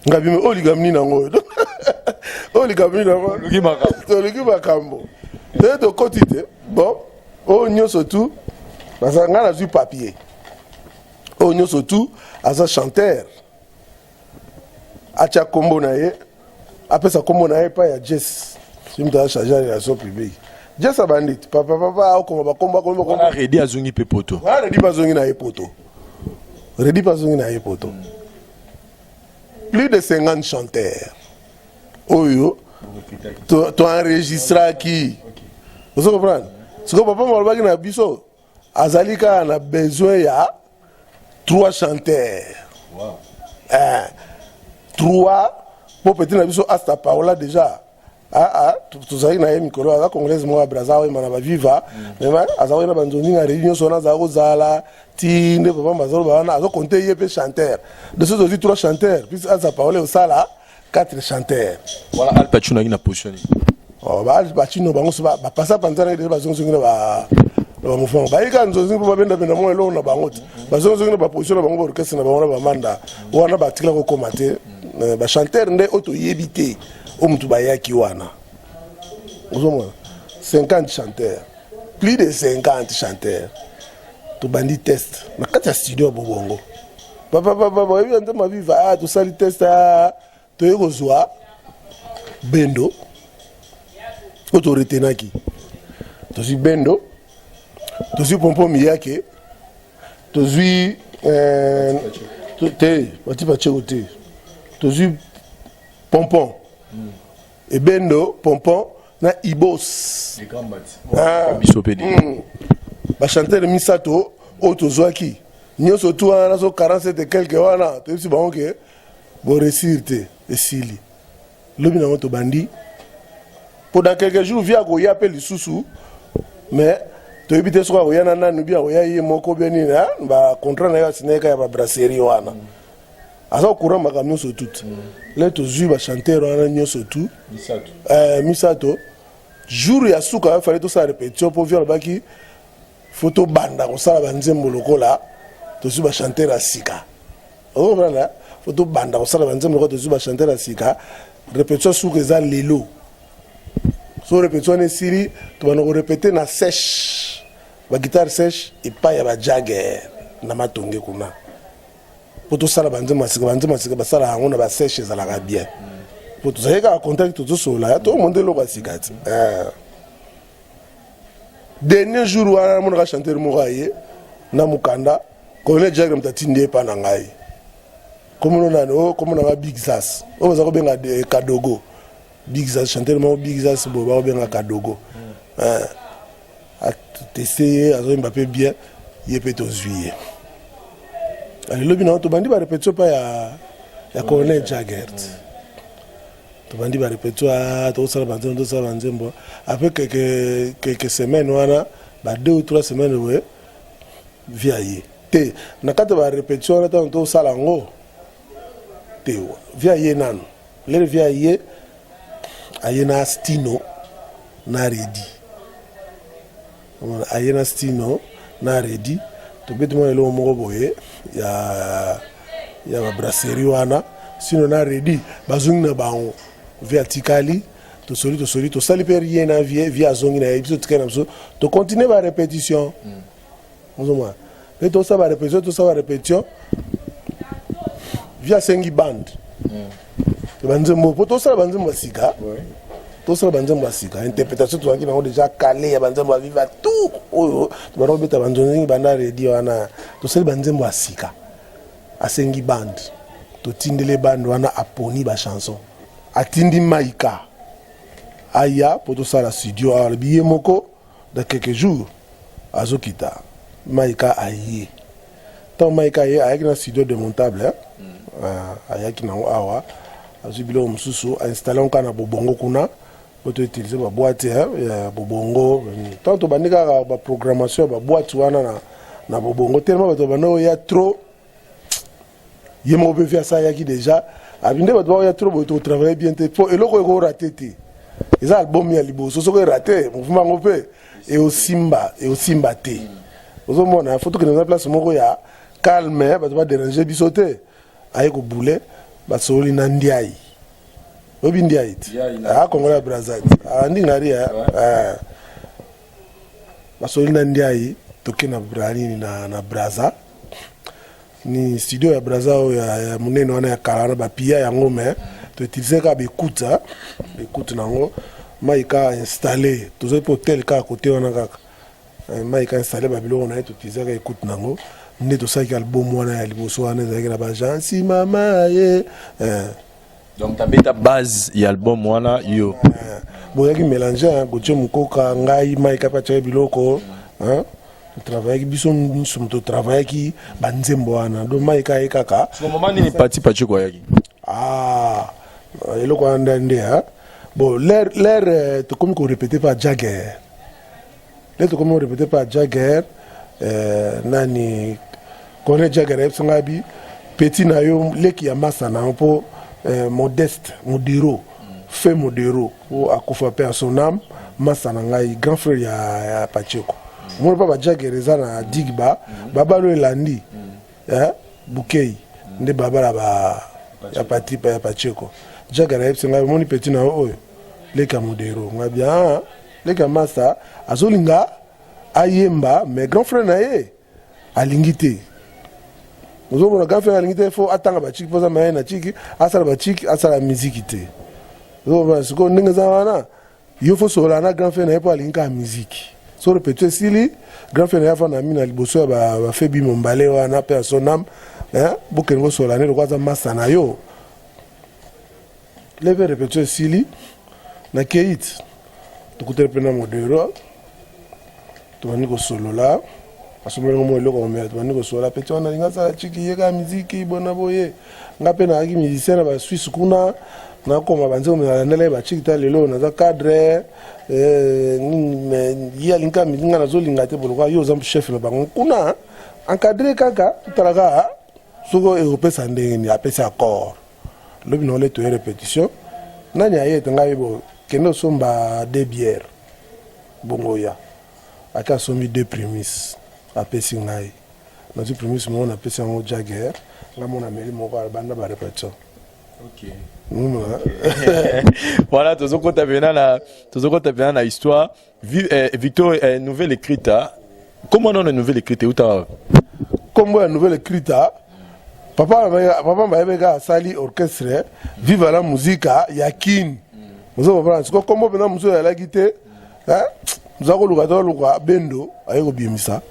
Ngai bimi oyo likambo nini yango oyo? Oyo likambo nini yango? Oluki makambo. Toluki makambo te, tokoti te. Bon, oyo nyonso tu baza, ngai nazwi papier, oyo nyonso tu aza chanteur, atya nkombo na ye, apesa nkombo na ye epai ya Jes. Si moto aza chargé ya relation publique, Jes abandi ti papa papa akoma bakombo, akomi bakombo. Wana Reddy azongi mpe poto. Wana Reddy mpe azongi na ye poto. Reddy mpe azongi na ye poto. Plus de 50 chanteurs oyo toenregistraki, ozo comprendre. Sikoyo papa malobaki na biso azali kaka na besoin ya trois chanteurs. Eh, trois, po petit na biso Asta Paola déjà, ah, ah, tozalaki na ye mikolo, aza Congolaise moko ya Braza, oyemba na baviva, mais aza koyena banzonzi na Reddy nyonso wana, azala kozala ti nde papa bazoloba wana, azokonte ye mpe chanteur de so. Tozwi trois chanteurs puis Asta Paola, osala quatre chanteurs. Wana Al Pacino aki na position nini? Oh, bacino bango so bapasa panza na ye, bazongizongi na bamouvement, bayika nzonzi mpo babendabenda mwa eloko na bango te, bazongizongi na baposition na bango, baorchestre na bango na bamanda wana batikala kokóma te. Bachanteur nde oyo toyebi te, oyo motu bayaki wana, ozomona 50 chanteurs, plus de 50 chanteurs. Tobandi test na kati ya studio ya Bobongo. Papa bayebi ya Nzambe aviva, tosali test, toye kozwa Bendo oyo toretenaki. Tozwi Bendo, tozwi Pompo Miyake, tozwi te bati Bacheko te, tozwi Pompon, Ebendo, Pompon na Ibos. Biso mpe. Bachanteur misato oyo tozwaki nyonso tu wana, nazo 47 quelque wana, toyebisi bango ke boréussir te, esili. Lobi nango tobandi mpo dans quelques jours vieux akoya mpe lisusu, mais toyebi te soki akoya na nani, bi akoya ye moko bien nini. Bacontrat na ye asinayeka ya babrasserie wana, aza courant makambo nyonso tout. Le tozwi bachanteur wana nyonso tu misato. Jour ya suka fallait tosala répétition, mpo vieux alobaki faut tobanda kosala banzembo lokola tozwi bachanteur ya sika. Okomprendre, faut tobanda kosala banzembo lokola tozwi bachanteur ya sika. Répétition suka eza lelo. So répétition wana esili, tobanda korépéter na sèche, baguitare sèche epai ya bajager na Matonge kuna, mpo tosala banzembo ya sika. Banzembo ya sika basala yango na basèche, ezalaka bien, mpo tozali kaka contact, tozosolola, tomonde eloko ya sika ti. Dernier jour wana namonaka chanteur moko aye na mokanda, colonel Jacques moto atindi ye epa na ngai. Komona nani oyo? Komona nga Big Zas, oyo baza kobenga Kadogo. Big Zas, chanteur moko Big Zas boye, bakobenga Kadogo. Ateste ye, azoyemba mpe bien, ye mpe tozwi ye. Ale lobi nango tobandi barépétition pa ya Colonel Jagert. Tobandi barépétition, tokosala banzembo, tosala banzembo. Après quelques semaines wana, ba 2 ou 3 semaines boye, vieux aye te na kati ya barépétition wana. Ntango tosala yango te, vieux aye nano. Lelo vieux aye, aye na Stino na Redi, aye na Stino na Redi. Tobeti mwa eloko moko boye ya babrasserie wana. Stino na Redi bazongi na bango, vieux atikali. Tosoli, tosoli, tosali mpe rien na vieux. Vieux azongi na ye, biso tikali na biso, tocontinue barépétition. Ozomona mpe tosala barépétition, tosala barépétition. Vieux asengi bande banzembo mpo tosala banzembo ya sika, tosala banzembo ya sika. Interprétation tozalaki nango déjà kale ya banzembo ya Viva tout oyo tobanda kobeta banzonzingi banda Redi wana. Tosali banzembo ya sika, asengi bande, totindeli bande wana, aponi bachanson, atindi Maika aya mpo tosala studio awa. Alobi ye moko dans quelques jours azokita. Maika aye. Ntango Maika aye, ayaki na studio démontable, eh? Ayaki nango awa, azwi biloko mosusu, ainstalle yango kaka na Bobongo kuna po toutilize baboîte ya Bobongo. Ntango tobandi kaka baprogrammation ya baboîte wana na Bobongo, tellement bato banda oya trop, ye moko mpe vieux asa ayaki déjà, abi nde bato baoya trop boye, totravaille bien te, po eloko ekorater te. Eza album ya liboso, soki eraté, mouvement yango mpe eosimba, eosimba te. Ozomona, faut tokende na place moko ya calme, bato badérange biso te. Aye kobule, basololi na Ndiai. Oyebi Ndiai te, akongola ya Braza te, andingari. Basololi na Ndiai, toke na nini, na Braza, ni studio ya Braza oyo ya monene wana ya kala wana, bapia yango. Mais toutilize kaka baécoute, baécoute nango. Maika installé, tozali mpe hotel kaka kote wana kaka. Maika installé babiloko na ye, toutilisaka écoute nango nde tosalaki album wana ya liboso. Wana ezalaki na bagensi mama ye. Donc tabeta base ya album wana yo? Boyaki mélange, Gautier Mokoka, ngai, Maika mpe atiaki biloko. Totravaillaki biso nyonso, totravaillaki banzembo wana. Donc Maika ye kaka. Moment nini Pati Pacheko ayaki? Ah, eloko wana nde nde bon, l'air tokomi korépéter pa Jagger, le tokomi korépéter pa Jagger, nani, Corne Jagger ayebisa ngai bi petit na yo, leki ya masa na yo, mpo Modeste Modero, fe Modero po akufa mpe à son âme, masa na ngai, grand frère ya Pacheko. Omoni mpa bajager eza na Digba, babala oyo elandi Bukei nde babala ba ya Pati ya Pacheko. Jager ayebisi ngai: omoni petit na yo oyo, leki ya Modero. Ngai bia leki ya masa azolinga ayemba, mais grand frère na ye alingi te. Ozomona, grand frère alingi te, faut atanga bachiki mpo aza maye na chiki, asala bachiki, asala miziki te. Ozomona sikoyo ndenge eza wana, yo faut solola na grand frère na ye mpo alingi kaka miziki. So répétition esili, grand frère na ye afanda mi na liboso ya bafebi mombale wana mpe ya sonam, bokende kosolola nde lokwa aza masa na yo. Leve répétition esili, nakei ti tokutani mpe na Modero, tobandi kosolola, asombelingo mo eloko komela, tobandi kosolola. Petit wana alingi asala chiki, ye kaka miziki bona boye. Nga mpe nazalaki musicien na Baswisse kuna, nakoma banzembo, nalandela ye bachiki ta lelo naza cadre. Ye alingi kaka miziki, nga nazolinga te. Bolokwa yo oza chef na bango kuna, encadre kaka, totalaka soki ekopesa ndenge nini. Apesi accord. Lobi na ole toye répétition, nani aye ete ngai bo kende osomba deux bières. Bongo ya ake asombi deux Primus, apesi ngai. Nazwi Primus moko, napesi yango Jagger, ngai mona ameli moko, abanda barépétition. Voilà, tozokota pena na histoire. Victor, Nouvelle Écrite, comment on Nouvelle Écrite euta? Kombo ya Nouvelle Écrite, papa, papa Mayebeka asali orchestre Viva la Musica ya Kini. Ozo comprendre? Siko kombo mpena mosusu ezalaki te, oza koluka, toluka bendo aye kobimisa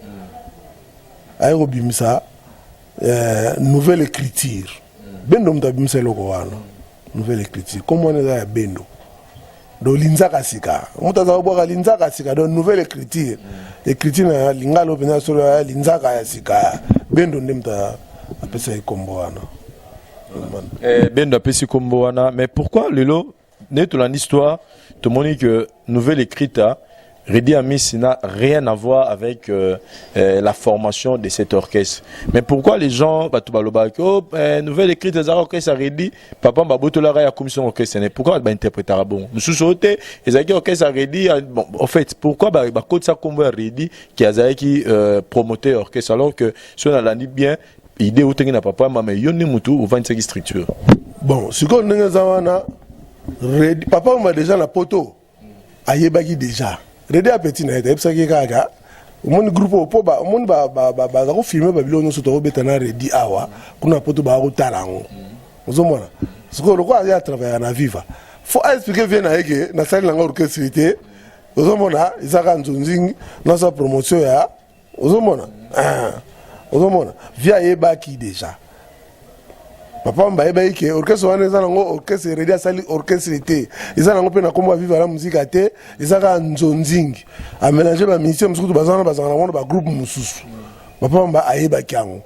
Nouvelle Écriture. Bendo moto abimisa eloko wana, Nouvelle Écriture. Kombo wana eza ya bendo. Donc linzaka sika, moto aza kobwaka linzaka sika. Donc Nouvelle Écriture, écriture na lingala mpenza solo ya linzaka ya sika. Bendo nde moto Apesaki nkombo wana. Bendo apesi nkombo wana, mais pourquoi lelo nde tolandi histoire, tomoni que Nouvelle Écrite, Reddy Amisi n'a rien à voir avec la formation de cet orchestre? Mais pourquoi les gens, bato balobaka, oh, Nouvelle Écrite ezalaka orchestre ya Reddy, papa babotolaka ya commission orchestre ne? Pourquoi bainterprétaka bongo? Mosusu oyo te, ezalaki orchestre ya Reddy. Bon, en fait, pourquoi bakotisa nkombo ya Reddy qui azalaki promoteur orchestre, alors que soki nalandi bien, idée outengi na papa, mais yo nde mutu ovandisaki structure? Bon, sikoyo ndenge eza wana, Reddy, papa Wemba déjà na poto ayebaki déjà Reddy apeti na ye te. Ayebisaki kaka, omoni groupe oyo, mpo omoni baza kofilmer babiloko nyonso tokobeta na Reddy awa kuna na poto, baya kotala yango. Ozomona sikoyo, lokola aye atravaillaka na Viva, faut aexpliquer vieux na ye ke nasali nanga orchestre te. Ozomona, ezaka nzonzingi, nasala promotion ya, ozomona. Ah, ozomona, vieux ayebaki déjà, papa Wemba ayebaki ke orchestre wana eza nango orchestre Reddy asali orchestre te, eza nango mpe na nkombo ya Viva la Musica te, eza kaka nzonzingi amélange bamusicien mosusu baza wana, bazalaka nango na bagroupe mosusu. Papa Wemba ayebaki yango.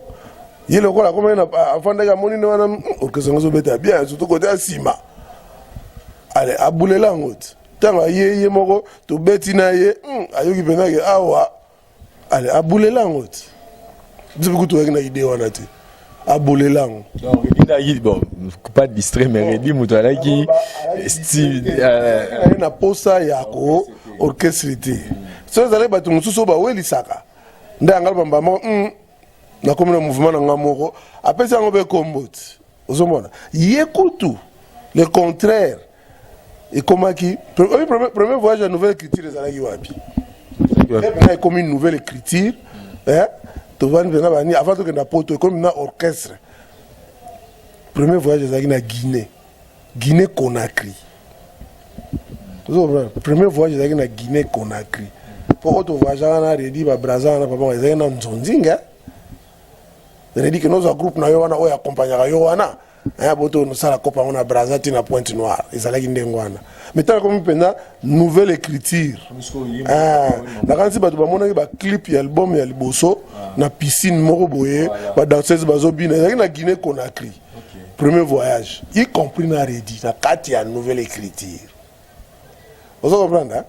Ye lokola akomaki afandaki, amoni nde wana orchestre yango ezobeta bien, surtout kote ya nsima. Ale abulela yango ti ntango aye ye moko, tobeti na ye, ayoki mpenza ke awa. Ale abulela yango ti biso mpe kutu oyaki na idée wana te, abulela yango. Donc Reddy azalaki, bon, pas distrait, mais Reddy moto azalaki style aye na posa ya ko orchestre te. So ezalaki bato mosusu oyo bawelisaka nde yanga bamba moko, nakomi na mouvement na nga moko, apesi yango mpe kombo ti. Ozomona, ye kutu le contraire ekomaki. Oyo premier voyage ya Nouvelle Écriture ezalaki wapi? Mpena ekomi Nouvelle Écriture, tovandi mpena bani avant tokenda poto, ekomi na orchestre. Premier voyage ezalaki na Guinée, Guinée Conakry. Premier voyage ezalaki na Guinée Conakry, mpo oyo tovoyageaka na Reddy, babraza wana, papa, ezalaki na nzonzinga. Reddy ke nozwa groupe na yo wana oyo akompagnaka yo wana, aya boto nosala kopa yango na Braza ti na Pointe Noire. Ezalaki ndenge wana. Mais tala, komi mpenza Nouvelle Écriture, nakanisi bato bamonaki baclip ya album ya liboso na piscine moko boye, badanseuse bazobina. Ezalaki na Guinée Conakry, premier voyage, y compris na Reddy na kati ya Nouvelle Écriture. Ozo comprendre, hein?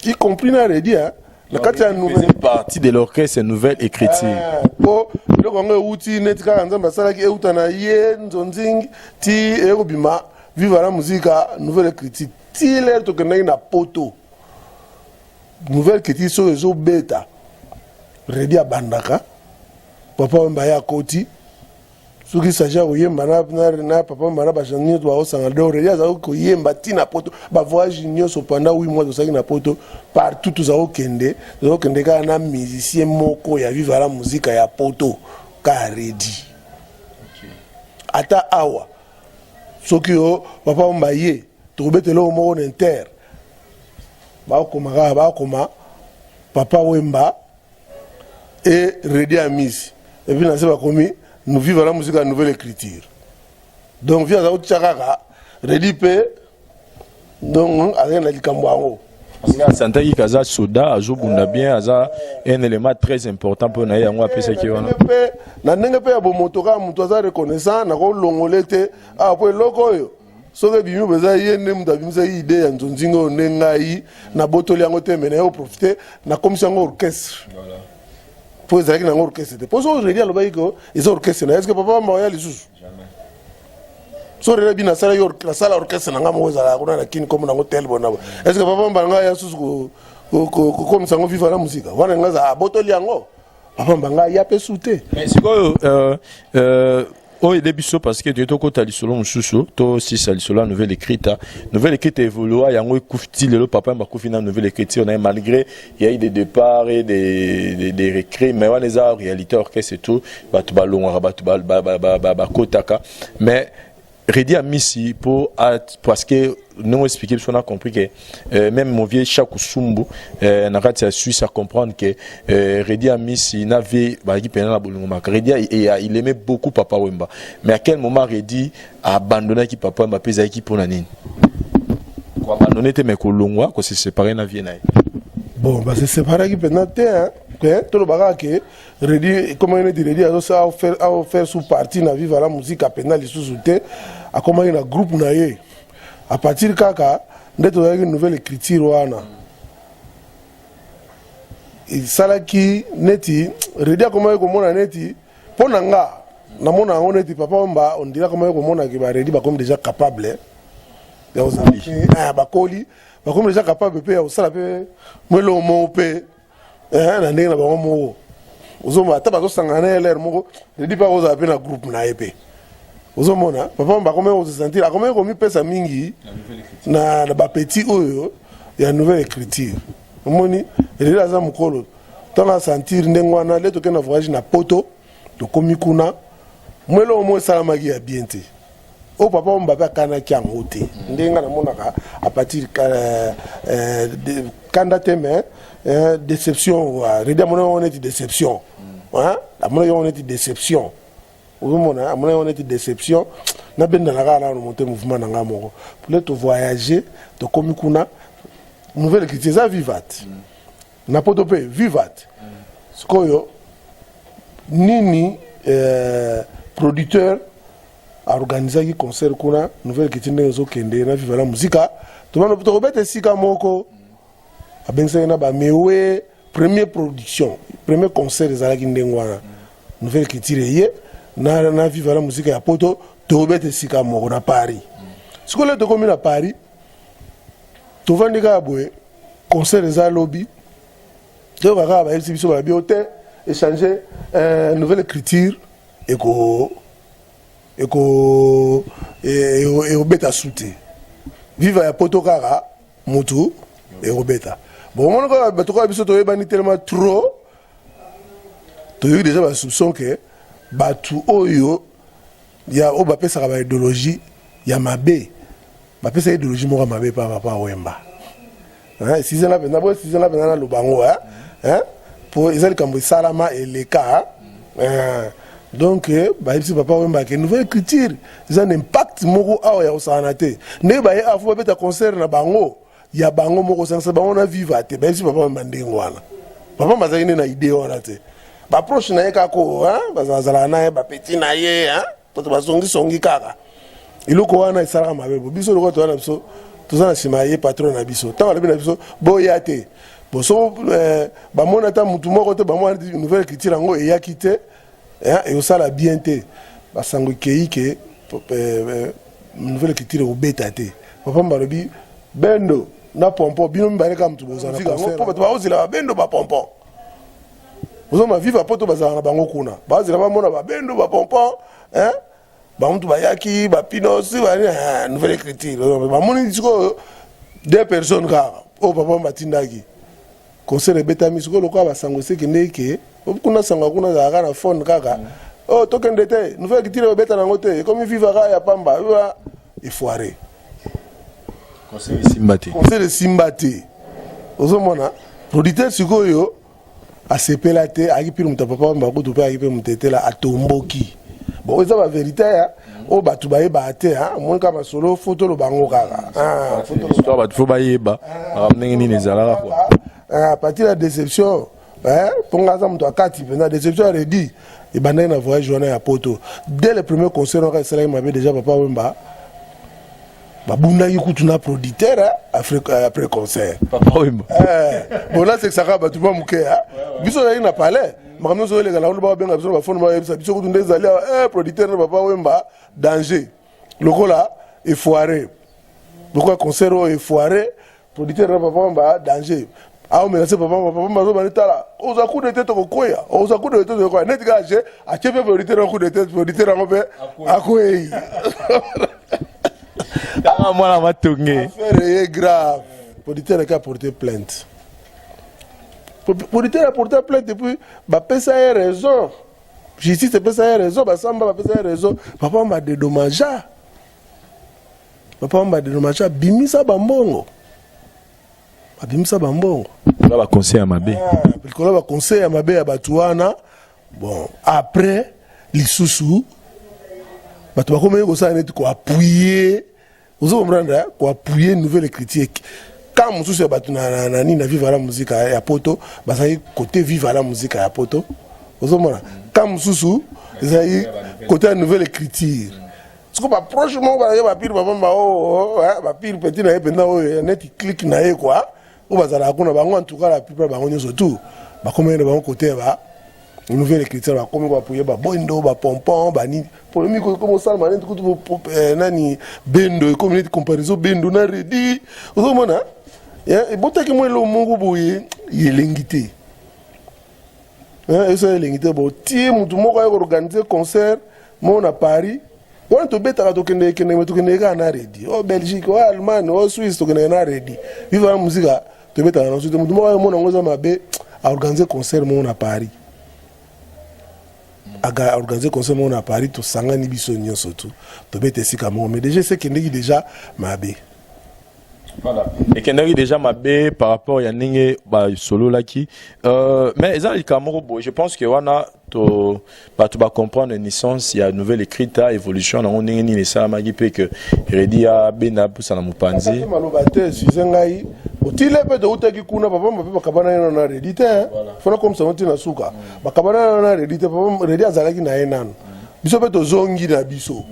Y compris na Reddy, hein? Na kati ya nouvelle partie de l'orchestre Nouvelle Écriture. Po eloko yango euti neti kaka Nzambe asalaki, euta na ye nzonzingi ti eyekobima Viva la Musica Nouvelle Écriture. Ti lere tokendaki na poto, Nouvelle Écriture soki ezobeta, Reddy abandaka, papa Wemba ye akoti. Soki s'agit ya koyemba na papa Wemba na bachan nyonso baosanga, donc Reddy azalaki koyemba ntina poto. Bavoyage nyonso pendant 8 mois tosalaki na poto, partout toza kokende, toza kokende kaka na musicien moko ya Viva la Musica ya poto, kaka Reddy. Ata awa, soki o papa Wemba ye, tokobetela oyo moko na inter, bakoma kaka, bakoma Papa Wemba et Reddy Amisi, et puis na se bakomi nous Viva la Musique ya Nouvelle Écriture. Donc vieux aza kotia kaka Reddy mpe, donc azali na likambo yango. Asantaki kaza soda, azobunda bien, aza un élément très important mpo na ye, yango apesaki wana. Mpe na ndenge mpe ya bomoto, kaka moto aza reconnaissant, nakolongole te awa, mpo eloko oyo soki ebimi bo, eza ye nde moto abimisaki idée ya nzonzinga oyo. Nde ngai nabotoli yango te, me naye koprofite, nakomisi yango orchestre, mpo ezalaki nango orchestre te. Mpo so Reddy alobaki ko eza orchestre na ye, est-ce papa Wemba oya lisusu? So Reddy abi nasala orchestre na ngai moko, ezalaka kuna na Kini, kombo nango tel bona, est-ce papa Wemba na ngai ya susu kokomisa yango Viva la Musica wana? Ngai abotoli yango, papa Wemba ngai ya mpe su te. Sikoyo oyo ede biso, parce que toye tokota lisolo mosusu, tosisa lisolo ya Nouvelle Écrite. Nouvelle Écrite évolua, yango ekufi ti lelo. Papa bakufi na Nouvelle Écriture na ye, malgré il y a eu des départs et des recrés, mais wana eza réalité orchestre et tout, bato balongwaka, bato bakotaka. Mais Reddy Amisi, pour, parce que nous expliquer, on a compris que même mon vieux Chakou Sumbu na kati ya Suisse à comprendre que Reddy Amisi n'avait ba qui na bolingo maka. Reddy, il aimait beaucoup Papa Wemba, mais à quel moment Reddy a abandonné qui Papa Wemba pesa qui pour nini ko abandonné te, mais ko longwa, ko se séparer na vieux na ye? Bon, ba se séparaki mpenza te, hein. Toloba kaka ke Reddy ekomaki neti Reddy azofaire sous partie na Viva la Musica mpenza lisusu te, akomaki na groupe na ye. À partir kaka nde tozalaki nouvelle écriture wana, esalaki neti Reddy akomaki komona neti, mpo na nga namona yango neti Papa Wemba ondira akomaki komona ke baReddy bakomi déjà capable ya kozala, bakoli, bakomi déjà capable mpe ya kosala mpe mweloo moko mpe na ndenge na bango moko. Ozomona ata bazosangana na LR moko, Reddy mpe akozala mpe na groupe na ye mpe. Ozomona Papa Wemba akomaki kosesentir, akomaki komipesa mingi na bapetits oyo ya nouvelle écriture. Omoni, Reddy aza mokolo, ntango asentir ndenge wana, le tokende na voyage na Poto, tokomi kuna, mwa eloko moko esalamaki ya bien te oyo Papa Wemba mpe akanaki yango te. Ndenge nga namonaka, à partir kanda te, mais déception. Reddy amonaki yango neti déception, amonaki yango neti déception. Ozomona, amonaki yango neti déception. Nabendana kaka nano monte mouvement na nga moko pole, tovoyage, tokomi kuna, nouvelle écriture eza Viva te, na Poto mpe Viva te. Sikoyo nini, producteur aorganisaki concert kuna, nouvelle écriture ndenge ezokende na Viva la Musica, tokobeta esika moko. Abengisaki na bamewe, première production, premier concert ezalaki ndenge wana, nouvelle écriture eye na Viva la Musica ya Poto, tokobeta esika moko na Paris. Sikoyo le tokomi na Paris, tovandi kaka boye, concert eza lobi, toyoka kaka bayebisi biso, balobi o te, échange nouvelle écriture eko ekobeta su te, Viva ya Poto kaka mutu ekobeta. Bon, omoni kaka bato kaka, biso toyebani tellement trop, toyoki déjà basoupçon ke bato oyo ya oyo bapesaka baidéologie ya mabe, bapesaka idéologie moko ya mabe pa Papa Wemba. Esizela mpenza bo, esizela mpenza naloba yango po eza likambo esalama eleka. Donc bayebisi Papa Wemba ke nouvelle écriture eza na impact moko awa ya kosakana te, ndenge baye awa, fo babeta concert na bango ya bango moko, osangisa bango na Viva te. Bayebisi Papa Wemba ndenge wana. Papa Wemba azalaki nde na idée wana te. Baproche na ye kaka bazalaka na ye, bapetits na ye, bato bazongisongi kaka eloko wana esalaka mabe. Bo biso lokola toza na biso, toza na nsima ya ye patron na biso, ntango alobi na biso boya te, bo so bamoni ata mutu moko te, bamoni nouvelle écriture yango eyaki te, ekosala bien te. Basango ekei ke nouvelle écriture ekobeta te. Papa balobi bendo na pompon, bino mibale kaka mutu bozala po bato baozela babendo bapompon. Ozoma Viva Poto bazalaka na bango kuna, bazela bamona babendo bapompon, bango bayaki bapinos, nouvelle écriture bamoni sikoyo deux personnes kaka oyo papa batindaki. Concert ebetami. Sikoyo lokola basango esekende ke kuna, sango kuna azalaka na phone kaka oyo, tokende te, nouvelle écriture ebeta nango te, ekomi Viva kaka ya pamba, efoire. Concert esimba te. Concert esimba te. Ozomona producteur sikoyo asepela te, ayaki pire moto ya Papa Wemba kutu mpe ayaki mpe moto etela, atomboki. Bon, eza bavérité ya oyo bato bayebaka te. Omoni kaka masolo, fo toloba yango kaka. Histoire bato fo bayeba makambo ndenge nini ezalaka quoi. À partir ya déception, mpo nga aza moto akati mpenza, déception ya Reddy ebandaki na voyage wana ya Poto. Dès le premier concert wana esalaki mabe déjà. Papa Wemba babundaki kutu na producteur après concert. Papa Wemba. Bon, nasekisaka bato mwa moke. Biso ozalaki na palais, makambo nyonso oyeleka na babenga biso na bafone, bayebisa biso kutu nde ezali awa, producteur na Papa Wemba danger, lokola efoire, lokola concert oyo efoire, producteur na Papa Wemba danger, aomela se Papa Wemba. Papa Wemba azobani, tala, ozwa coup de tête, okokwea, ozwa coup de tête, okokwea neti kaka je atie mpe producteur coup de tête, producteur yango mpe akwei. Kaka mwana matonge. Affaire eye grave, producteur ake aporter plainte, producteur aporter plainte, et puis bapesa ye raison, justice epesa ye raison, basamba bapesa ye raison. Papa Wemba dédommagea, Papa Wemba dédommagea, abimisa bambongo, abimisa bambongo. Likolo baconseil ya mabe. Likolo baconseil ya mabe ya bato wana. Bon, après lisusu bato bakomaki kosala neti koappuyer, ozo comprendre, koappuyer nouvelle écriture. Camp mosusu ya bato na nini, na Viva la Musica ya Poto, bazalaki côté Viva la Musica ya Poto. Ozomona, camp mosusu ezalaki côté ya nouvelle écriture. Siko baproche moko bazalaki bapire bapamba oyo, bapire petit na ye mpenza, oyo neti clique na ye kua, oyo bazalaka kuna. Bango, en tout cas la plupart, bango nyonso tout bakomaki na bango côté ya ba nouvelle écriture. Bakomi koapuye babondo, bapompon, banini. Polémique ekomi osalama neti kutu nani, Bendo, ekomi neti comparaison Bendo na Redi. Ozomona, ebotaki mwa eloko moko boye elengi te, eso elengi te. Bo tie mutu moko aye koorganiser concert moko na Paris wana. Tobetaka, tokende kende, me tokendeke kaka na Redi. O Belgique, o Allemagne, o Suisse, tokendeke na Redi. Viva la Musica tobetaka na te. Mutu moko ayomona yango eza mabe, aorganiser concert moko na Paris, organiser concert moko na Paris. Tosangani biso nyonso tu, tobeta esika moko, mais déjà esekendeki déjà mabe. Voilà. Ekendaki déjà mabe par rapport ya ndenge basololaki, mais eza likambo moko boye. Je pense que wana to bato bacomprendre naissance ya nouvelle écriture, évolution nango, ndenge nini esalamaki mpe ke Redi abenda pusa na mopanzi. Maloba te, excuse ngai, otile mpe toutaki kuna. Papa mpe bakabana ye nano na Redi te. Fona komisa ngo ntina suka, bakabana nano na Redi te. Papa Redi azalaki na ye nano. Biso mpe tozongi na biso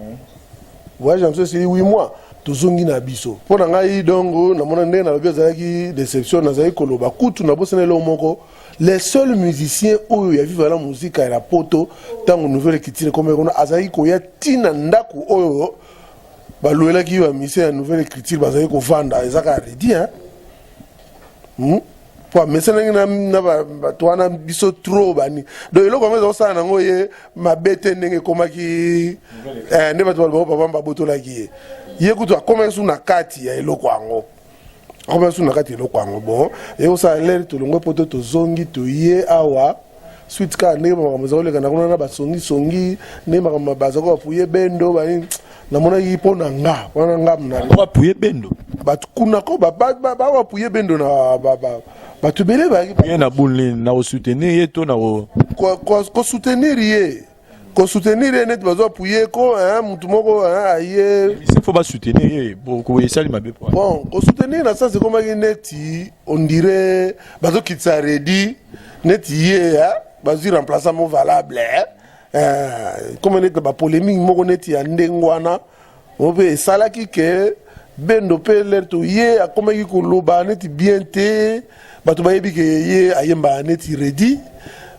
voyage na biso, esili 8 mois, tozongi na biso. Mpo na ngai donc, namona ndenge nalobi, ezalaki déception. Nazalaki koloba kutu, nabosana eloko moko: les seuls musiciens oyo ya Viva la Musica ya Poto, ntango nouvelle écriture ekomaki kuna, azalaki koya ntina ndako oyo balwelaki bamusicien ya nouvelle écriture bazalaki kovanda, eza kaka Redi, hein? Po amesanaki na bato wana, biso trop bani. Donc eloko yango eza kosala nango ye mabe te. Ndenge ekomaki, nde bato baloba papa babotolaki ye. Ye kutu akomaki su na kati ya eloko yango, akomaki su na kati ya eloko yango. Bon, ye kosala lere tolongwe po to tozongi, toye awa suite kaka ndenge makambo eza koleka na kuna na basongisongi, ndenge makambo baza koapuye Bendo bani. Namonaki mpo na nga wana nga na apuye Bendo. Bato kuna ko bawapuye Bendo na bato ebele bayaki. Ye na bule na kosoutenir ye to na kosoutenir ye, kosoutenir ye neti bazwa apuye ko mutu moko aye. Faut basoutenir ye, esali mabe. Bon, kosoutenir na sens ekomaki neti on dirait bazokitisa Redi, neti ye bazwi remplaçant mo valable, comme neti bapolémique moko neti ya ndenge wana mo mpe esalaki ke Bendo mpe lere to ye akomaki koloba neti bien te. Bato bayebi ke ye ayembaka neti Redi.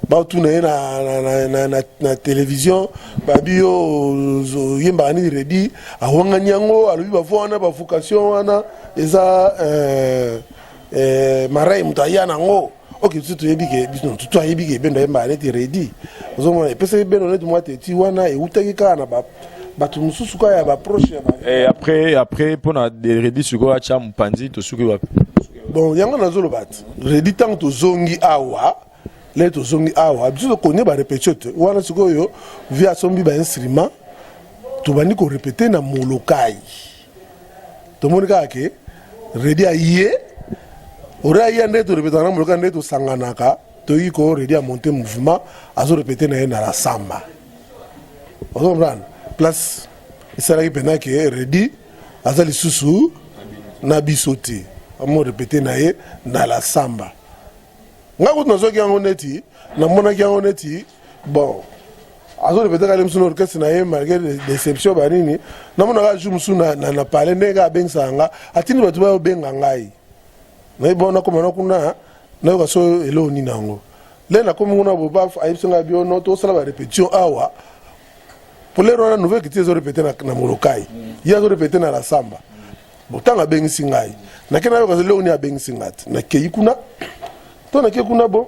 Batuna ye na télévision, babi: "Yo oyembaka nini?" Redi awangani yango, alobi bavoix wana, bavocation wana eza marai moto aya nango. Ok, biso toyebi ke, biso tutu ayebi ke Bendo ayembaka neti Redi. Ozomona, epesaki Bendo neti mwa teti wana eutaki kaka na bato mosusu, kaka ya baproche ya Et après mpona Redi sikoyo atya mopanzi, tosuki wapi? Bon, yango nazoloba ti Redi, ntango tozongi awa, le tozongi awa, biso tokonie barépétition te wana. Sikoyo vi asombi bainstrument, tobandi korépéter na Molokai. Tomoni kaka ke Redi aye, ore aye nde torépétaka na Molokai, nde tosanganaka. Toyiki ko Redi amonte mouvement, azorépéter na ye na la samba. Ozo comprendre, place esalaki mpena ke Redi aza lisusu na biso te, amo répéter na ye na la samba. Ngai kutu nazwaki yango neti, namonaki yango neti bon, azorépéter kaka mosusu na orchestre na ye, malgré déception banini. Namonaka jour mosusu na palais, ndenge kaka abengisaka nga, atindi bato bayobenga ngai. Nayebi bona nakoma na kuna, nayoka so eloko nini yango. Le nakomi kuna, boba ayebisi ngai biono tosala barépétition awa. Po lero wana nouvelle écriture ezorépéter na Molokai, ye azorépéter na la samba. Bon, ntango abengisi ngai, nake nayoka eloko nini abengisi ngai te. Nakei kuna, to nake kuna, bon,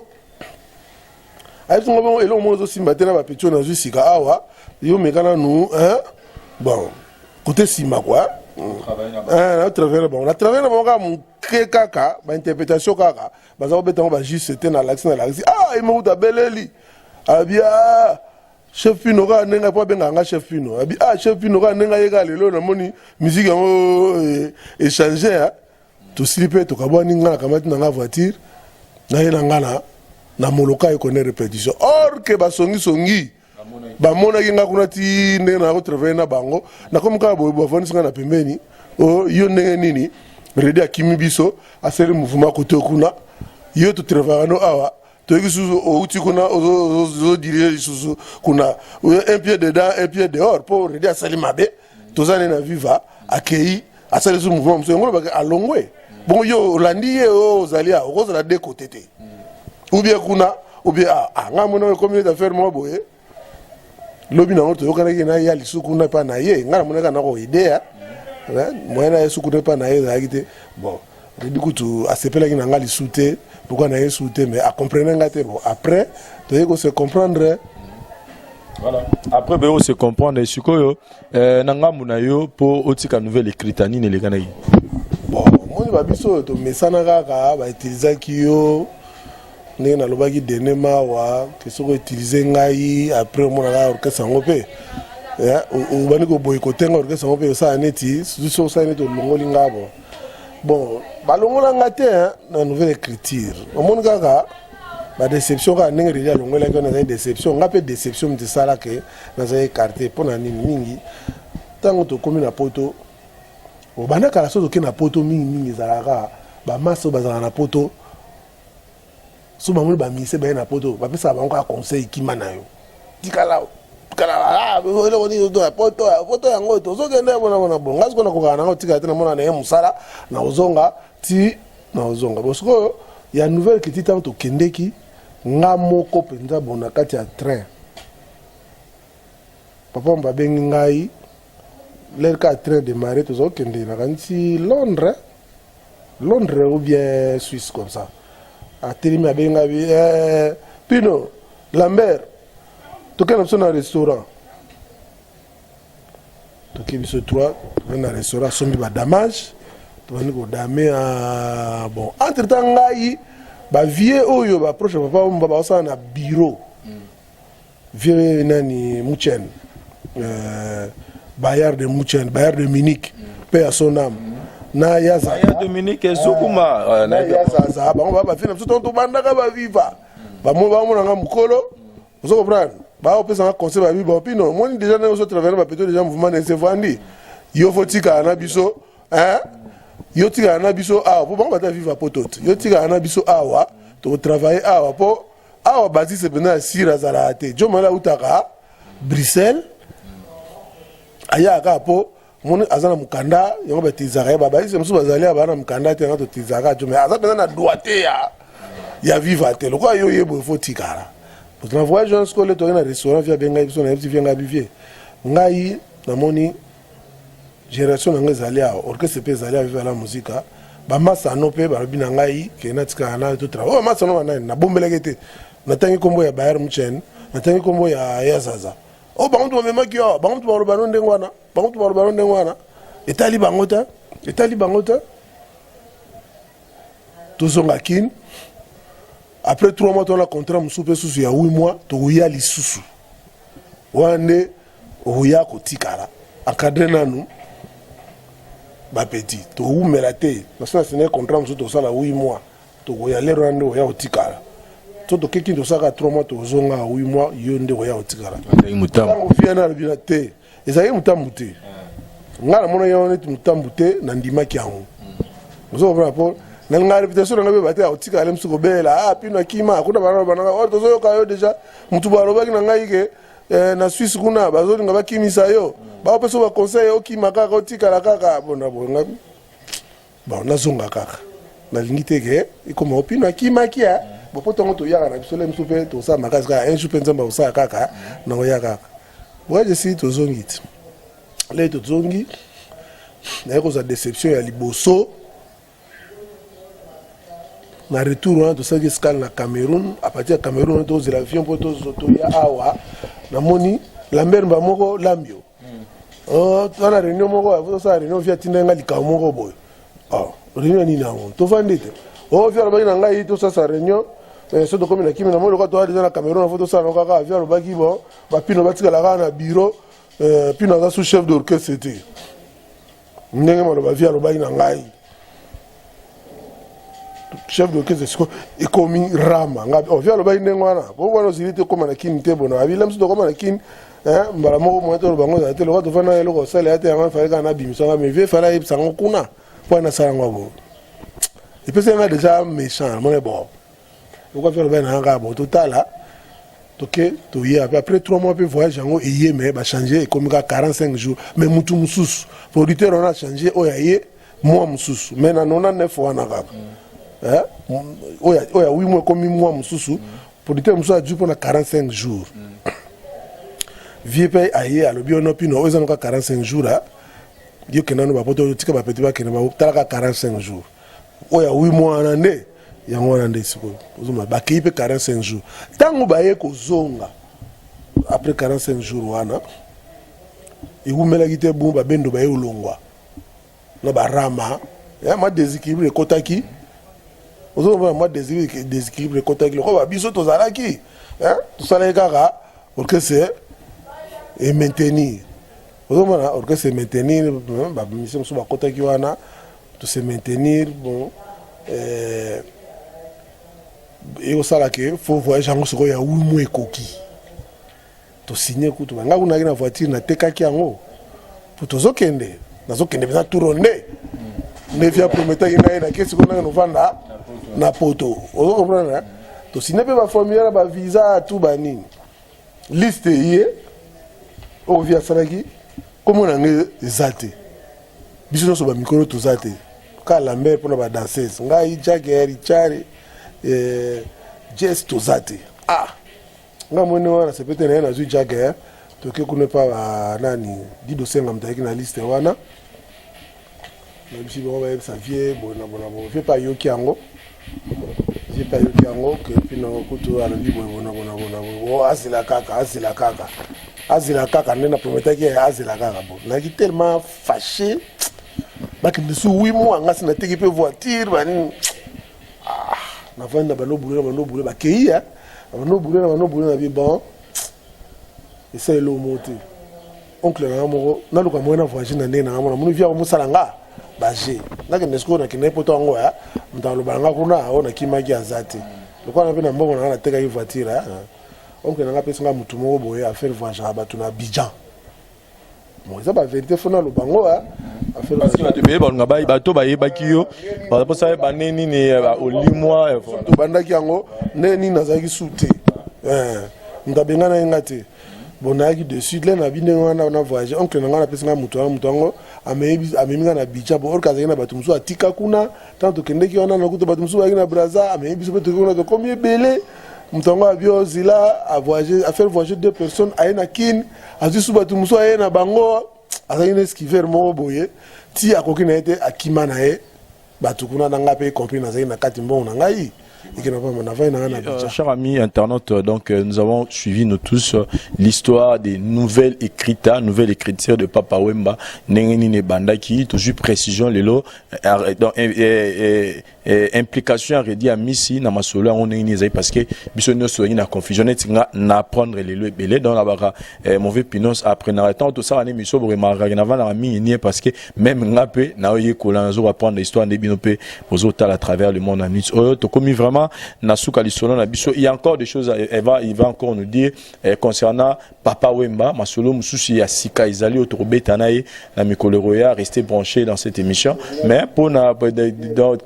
ayebisi ngai bongo eloko moko ezosimba te na bapetits oyo nazwi sika awa. Yo meka nanu, bon, kote nsima kua natravaille na bango, natravaille na bango kaka moke, kaka bainterprétation kaka baza kobeta yango bajuste te. Nalakisi, ah, ye moko abeleli, abi: "Ah, chef Pino," kaka ndenge po abengaka nga chef Pino. Abi: "Ah, chef Pino," kaka ndenge ayeka lelo, namoni musique yango échange. Tosili mpe tokabwani. Nga nakamati na nga voiture, naye na nga na Moloka, ekone répétition. Or ke basongisongi bamonaki nga kuna ti ndenge na kotravaille na bango. Nakomi kaka boye, bavandisi nga na pembeni: "Yo ndenge nini?" Redi akimi biso, asali mouvement kote kuna. Yo totravaillaka no awa, toyoki susu outi kuna, ozodirige lisusu kuna, un pied dedans, un pied dehors. Mpo Redi asali mabe, toza ne na Viva, akei asali susu mouvement mosusu, yango lobaki alongwe. Bongo yo olandi ye, oyo ozali awa, okozala de côté te, ou bien kuna ou bien ah, ngai mona ekomi neti affaire moko boye. Lobi nango toyokanaki na ye lisusu kuna epa na ye. Ngai namonaka na koidea moyen na ye su kuna epa na ye ezalaki te. Bon, Redi kutu asepelaki na ngai lisu te. Pourquoi na ye su te? Mais acomprene ngai te. Bon, après toyei kose comprendre. Voilà. Après boye se comprendre, sikoyo na ngambu na yo, mpo otika Nouvelle Écriture, nini elekanaki? Bon, omoni, babiso oyo tomesana kaka, bautilisaki yo ndenge nalobaki dene mawa ke soki outilize ngai, après omona kaka orchestre yango mpe obandi koboyi kotenga orchestre yango mpe osala neti soki osala neti olongoli nga. Bon, balongola nga te na Nouvelle Écriture. Omoni kaka badéception kaka ndenge Redi alongolaki wana, ezali déception. Nga mpe déception moto esalaka nazali écarté. Mpo na nini? Mingi ntango tokómi na Poto, obanda kala, so toke na Poto, mingimingi ezalaka bamasa oyo bazalaka na Poto. So bamoni bamise baye na Poto, bapesaka bango kaka conseil: kima na yo, tikala tikala eloko nini ya Poto. Poto yango tozokende bona bona. Bon, nga sikoyo nakokaka nango tikala te, namona na ye mosala na kozonga ti na kozonga. Bon, sikoyo ya Nouvelle Écriture, ntango tokendeki, nga moko mpenza, bon, na kati ya train, papa mo babengi ngai l'heure ka train démarré, toza kokende, nakanisi Londres, Londres ou bien Suisse comme ça. Atelemi, abengi ngai bi Pino Lambert, tokende biso na restaurant. Toke biso trois, tokende na restaurant, asombi badamage, tobandi kodamer. Bon, entre temps ngai, bavieux oyo baproche papa Omba baosala na bureau, vieux nani, Muchen, Bayard de Muchen, Bayard de Munich, mpe ya son âme, na Yaza. Dominique Ezukuma. Na Yazaza, bango ba bafie na biso ntango tobandaka baviva, bamonanga mokolo, ozo comprendre, baopesanga conseil, babi: bon Pino, omoni déjà ndenge ozotravaille na bapeto, déjà mouvement na esevandi, yo fo tikala na biso, yo tikala na biso awa, mpo bango bata viva Poto te. Yo tikala na biso awa, tokotravaille awa, mpo awa basise mpenza ya sire azalaka te. Jo mala autaka Bruxelles, ayaka kaka mpo moni aza na mokanda, yango batizaka ye. Babayise mosusu bazali awa, baa na mokanda te, yango totizaka jo. Mais aza mpenza na droit te ya viva te. Lokola yo ye boye, fo tikala na voyage wana. Sikoyo le toke na restaurant, vieux abengai biso, nayebisi vieux ngai, vieux, ngai namoni génération na ngai ezali awa, orchestre mpe ezali awa, Viva la Musica. Bamasano mpe balobi na ngai ke natikala na totrava oyo. Bamasano banani? Nabombelaki te, natangi nkombo ya Bayer Muchen, natangi nkombo ya Zaza. Oyo bango mutu bamemaki awa, bango mutu baloba no ndenge wana, bango mutu baloba no ndenge wana, etali bango te, etali bango te. Tozonga Kine après 3 mois, tona contrat mosusu mpe susu ya 8 mois, tokoya lisusu wana nde okoya kotikala encadre nanu bapeti. Towumela te, naso na sine contrat mosusu, tosala 8 mois, tokoya lero wana nde oya kotikala. So tokeki, tosalaka 3 mois, tozonga 8 mois, yo nde oya kotikala. Ntango vieux na alobi na te, ezalaki motambu te. Ngai namonaki yango neti motambu te, nandimaki yango. Ozo comprendre? Mpo nalinga réputation na ngai mpe bate akotikala le mosusu kobela: ah, Pino akima kuna, bana bananga oyo tozoyoka yo déjà. Motu bo alobaki na ngai ke na Suisse kuna bazolinga bakimisa yo, baopesa baconseil, okima kaka, otikala kaka. Bona boye ngai, bon, nazonga kaka, nalingi te ke ekoma opino akimaki. A bon, mpo ntango toyaka na biso le mosusu mpe tosala makasi kaka, un jour mpe Nzambe akosala kaka na koya kaka. Voyage esili, tozongi ti le tozongi, naye kozwa déception ya liboso na retour wana. Tosalaki escale na Cameroun. À partir ya Cameroun wana, tozela avion mpo toya awa, namoni Lambert mba moko lambio wana, réunion moko, tosala réunion. Vieux atindaki nga likambo moko boye. Réunion nini yango? Tovandi te. O vieux alobaki na ngai tosasa réunion so tokomi na kimi. Namoni lokola toya deja na Cameroun, fo tosala kaka. Vieux alobaki: bon, bapino batikala kaka na bureau, Pino aza sous chef d'orchestre te. Ndenge maloba vieux alobaki na ngai, chef d'orchestre siko ekomi Rama. Ngai, oh, vieux alobaki ndenge wana bo wana ozili te, okóma na Kini te. Bona abila mosu, tokóma na Kini mbala moko, moya toloba ngo ezala te. Lokola tofanda, eloko osala ya te, yango efale kaka nabimisa nga. Mais vieux efale ayebisa yango kuna. Mpo wana nasala yango bo epesaki nga déjà méchant. Namoni bon, lokwa mpe alobaki na nga kaka bon, totala, toke toye. Après 3 mois mpe voyage yango eye, mais bachange, ekomi kaka 45 jours. Mais mutu mosusu, producteur wana achange, oyo aye mwa mosusu, mais na 99 wana kaka, oyo ya 8 mois ekomi mwa mosusu, producteur mosusu azwi mpona 45 jours. Vieux mpe aye, alobi ono mpino oyo eza noka 45 jours, yo kenda no bapoto, oyo tika bapeti bakende batalaka 45 jours. Oyo ya 8 mois wana nde yango wana nde sikoyo ozomona bakei mpe 45 jours. Ntango baye kozonga après 45 jours wana, ewumelaki te, bu babendo baye kolongwa na barama ya mwa déséquilibre ekɔtaki. Ozomona mwa déséquilibre ekɔtaki lokola babiso tozalaki, tosalaki kaka orchestre emaintenir. Ozomona orchestre emaintenir, bamusicien mosusu bakɔtaki wana, tose maintenir. Bon, ekosala ke fo voyage yango sikoyo ya 8 mois ekoki, tosigne kutu. Banga kunaki na voiture, natekaki yango po tozokende, nazokende mpenza turo nde nde vieux aprometaki ngai nake sikoyo ndenge novanda na poto. Ozo comprendre? Tosigne mpe baformulaire, bavisa, tu banini, liste ye oyo vieux asalaki, kombo na ngai eza te. Biso nyonso bamikolo toza te, kaka Lambert mpona badanseuse, ngai, Jack, Richard, Jes, toza te. Ah, ngai moni wana sepe te. Na ye nazwi Jack, toke kuna epa banani, Dido Senga, moto ayaki na liste wana. Nayebisi bango, bayebisa vieux bona bona bo. Vieux mpe ayoki yango, vieux mpe ayoki yango ke mpino kutu alobi boye bona bona bona bo, azela kaka, azela kaka, azela kaka nde naprometaki ye, azela kaka. Bo nayaki tellement fâché, bakende su 8 mois, nga si nateki mpe voiture banini. Ah, navandi na bando bule, na bando bule, bakei na bando bule, na bando bule na bi. Bon, esa eloko moko te. Oncle na nga moko naluka moye na voyage na ndenge na nga mona moni vieux mosala nga baje nakende sikoyo, nakende poto yango ya moto aloba na nga kuna oyo nakimaki aza te. Lokola mpe na mbongo na nga natekaki voiture, oncle na nga apesi nga motu moko boye affaire voyage ya bato na Abidjan. Bon, eza bavérité, fo naloba ngo. Parce que bato ebele balonga, bato bayebaki yo, baposa bayeba nde nini olimwa. Tobandaki yango nde nini, nazalaki su te, moto abenganaki nga te. Bon, nayaki de suite le na bi ndenge wana na voyage. Oncle na ngai napesi ngai moto wana, moto yango amemi ngai na Abidjan. Bon, orke azalaki na bato mosusu atika kuna. Ntango tokendeki wana, nakuta bato mosusu bayaki na Braza. Amemi biso mpe, toki kuna, tokomi ebele. Moto yango abi ozila avoyage, afaire voyager deux personnes, aye na Kine, azwi su bato mosusu, aye na bango. Azalaki na esquiver moko boye ti akoki na ye te, akima na ye bato kuna na ngai mpe compris nazalaki na kati, mbongo na ngai. Chers amis internautes, donc nous avons suivi nous tous l'histoire des nouvelles écrites, nouvelle écriture de Papa Wemba, ndenge nini ebandaki, toujours précision lelo, donc implication ya Reddy Amisi na masolo yango ndenge nini ezali, parce que biso nyonso toyaki na confusion neti nga na apprendre lelo ebele. Donc nabaka mauvais pinos apprenaka ntango tosala na émission boremarkaka navandaka mingi nie, parce que même nga mpe naoyekola, nazo apprendre histoire nde bino mpe bozotala à travers le monde. Na minute oyo tokomi vraiment na suka lisolo na biso. Il y a encore des choses, il va encore nous dire concernant Papa Wemba. Masolo mosusu ya sika ezali oyo tokobeta na ye na mikolo ekoya. Restez branché dans cette émission. Mais mpona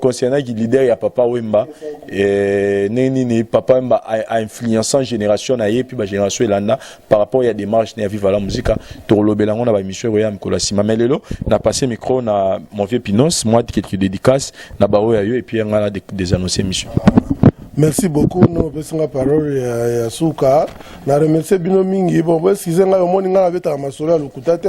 concernant leader ya Papa Wemba, ndenge nini Papa Wemba a influençant génération na ye puis bagénération elanda par rapport ya démarche na ya Viva la Musica, tokolobela yango na baémission ekoya mikolo ya nsima. Mais lelo na passé micro na mon vieux Pinos, moi quelques dédicaces na baoyo ya yo et puis nga na des annoncer émission. Merci beaucoup no opesi nga parole ya suka. Na remercie bino mingi. Bon, bo excuse ngai, omoni ngai nabetaka masolo ya lokuta te,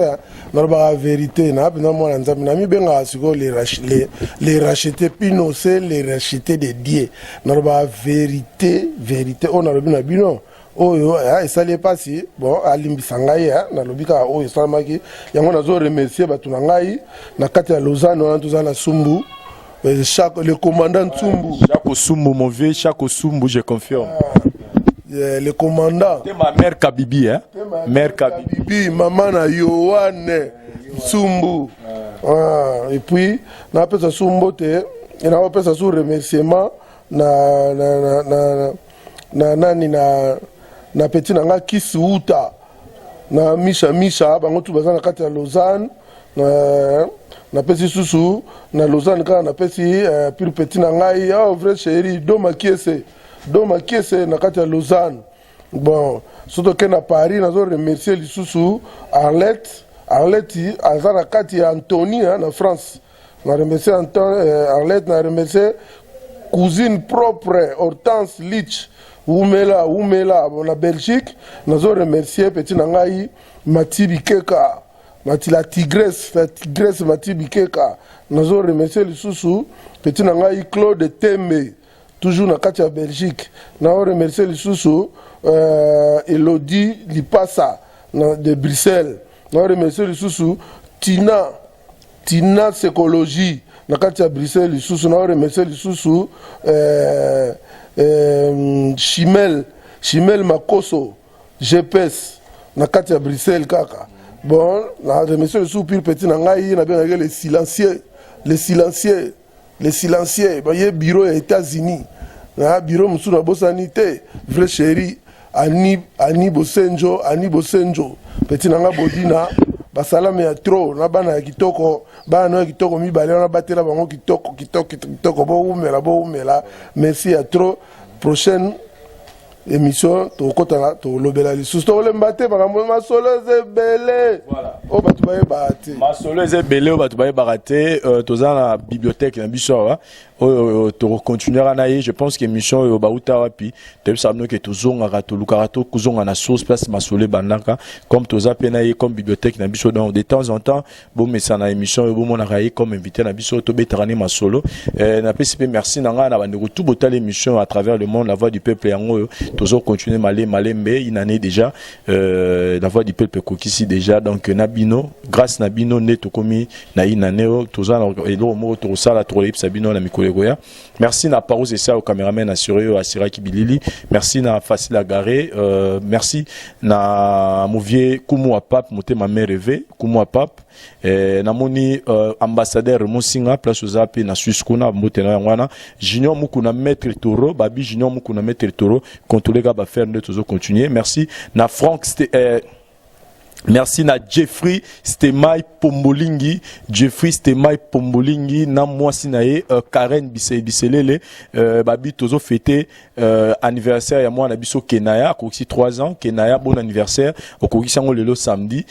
nalobaka vérité na mpenza. Mwana Nzambe namibengaka sikoyo les racheté, Pinose, les racheté de Dieu. Nalobaka vérité, vérité oyo nalobi na bino oyo esali epasi. Bon, alimbisa ngai, nalobi kaka oyo esalamaki yango. Nazo remercier bato na ngai na kati ya Lausanne wana, toza na Sumbu, chaque, le commandant Tsumbu. Chaque Sumbu, mon vieux, chaque Sumbu, je confirme. Ah, le commandant. C'est ma mère Kabibi, hein. Mère Kabibi. Kabibi, maman na Yohane Tsumbu. Ah, et puis, napesa su mbote, napesa su remerciement na nani, na petit na nga Kisi Uta na Misha Misha, bango tu baza na kati ya Lausanne. Napesi susu na Lausanne kaka, napesi pur petit na ngai, oh, vrai chéri Doma Kiese, Doma Kiese na kati ya Lausanne. Bon, so toke na Paris, nazo remercier lisusu Arlette. Arlette aza na kati ya Antony, na France. Na remercier Anton, Arlette. Na remercier cousine propre Hortense Lich, wumela, wumela. Bon, na Belgique nazo remercier petit na ngai Mati Bikeka, Mati la tigresse, la tigresse Mati Bikeka. Nazo remercier lisusu petit na ngai Claude Tembe, toujours na kati ya Belgique. Nazo remercier lisusu Elodie Lipasa de Bruxelles. Nazo remercier lisusu Tina, Tina Sekologie na kati ya Bruxelles. Lisusu nazo remercier lisusu Chimel, Chimel Makoso GPS na kati ya Bruxelles kaka. Bon, na remercier lisusu pur petit na ngai, nabengaki le silencieux, le silencieux, le silencieux, baye bureau ya États-Unis. Na bureau mosusu nabosani te, vrai chéri Ani, Ani Bosenjo, Ani Bosenjo, petit na nga Bodina, basalame ya trop na bana ya kitoko, bana ya kitoko mibale wana, batela bango kitoko, kitoko, kitoko. Bowumela, bowumela, merci ya trop. Prochaine émission tokokɔtana, tolobela lisusu, tokolemba te. Makambo, masolo eza ebele oyo bato bayebaka te. Masolo eza ebele oyo bato bayebaka te. Toza na bibliothèque na biso awa oyo tokocontinuera na ye. Je pense que émission oyo Bauta Wapi, toyebisaka bino ke tozongaka, tolukaka tokozonga na source, place masolo ebandaka. Comme toza mpe na ye comme bibliothèque na biso, donc de temps en temps bomesana na émission oyo, bomonaka ye comme invité na biso, tobetaka ne masolo. Napesi mpe merci na ngai na bandeko tout botala émission à travers le monde. La Voix du Peuple yango oyo, tozocontinue male malembe. Une année déjà, La Voix du Peuple ekokisi déjà. Donc na bino, grâce na bino nde tokomi na une année oyo. Toza na eloko moko tokosala, tokoyebisa bino na mikolo ekoya. Merci na Parous Esa, au caméraman assuré oyo asiraki bilili. Merci na Facile Agaré, merci na Movier Kumu wa Pape, motema me rêvé Kumu wa Pape. Namoni ambassadeur Mosinga, place oza mpe na Suisse kuna, mbote na yango wana. Junior Mukuna, maître toro babi, Junior Mukuna, maître toro, contrôle ka bafaire nde tozocontinue. Merci na Frank merci na Jeffrey Stemai Pombolingi, Jeffrey Stemai Pombolingi na mwasi na ye Karen Biselele. Babi tozo fêter anniversaire ya mwana biso Kenaya, akokisi 3 ans. Kenaya, bon anniversaire, okokisi yango lelo samedi.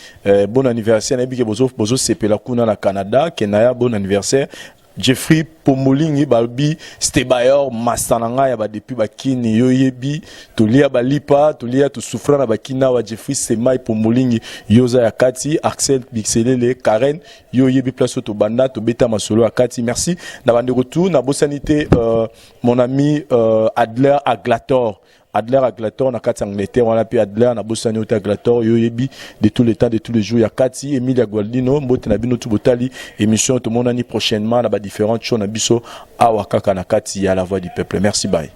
Bon anniversaire, nayebi ke bozo bozo sepela kuna na Canada. Kenaya, bon anniversaire. Jeffrey Pombolingi, balobi Stebayor, masta na ngai ya badepuis bakini, yo yebi, tolia balipa, tolia, tosouffra na bakini awa. Jeffrey Semai Pombolingi, yo oza ya kati. Axel Bixelele, Karen, yo oyebi place oyo tobanda, tobeta masolo ya kati. Merci na bandeko tu. Nabosani te mon ami Adler Aglator, Adler Aglator na kati ya Angleterre wana mpe. Adler, nabosani yo te. Aglator, yo oyebi, de tous les temps, de tous les jours, ya kati. Emilia Gualdino, mbote na bino tu botali émission. Tomonani prochainement na badifférentes show na biso awa kaka na kati ya La Voix du Peuple. Merci, bye.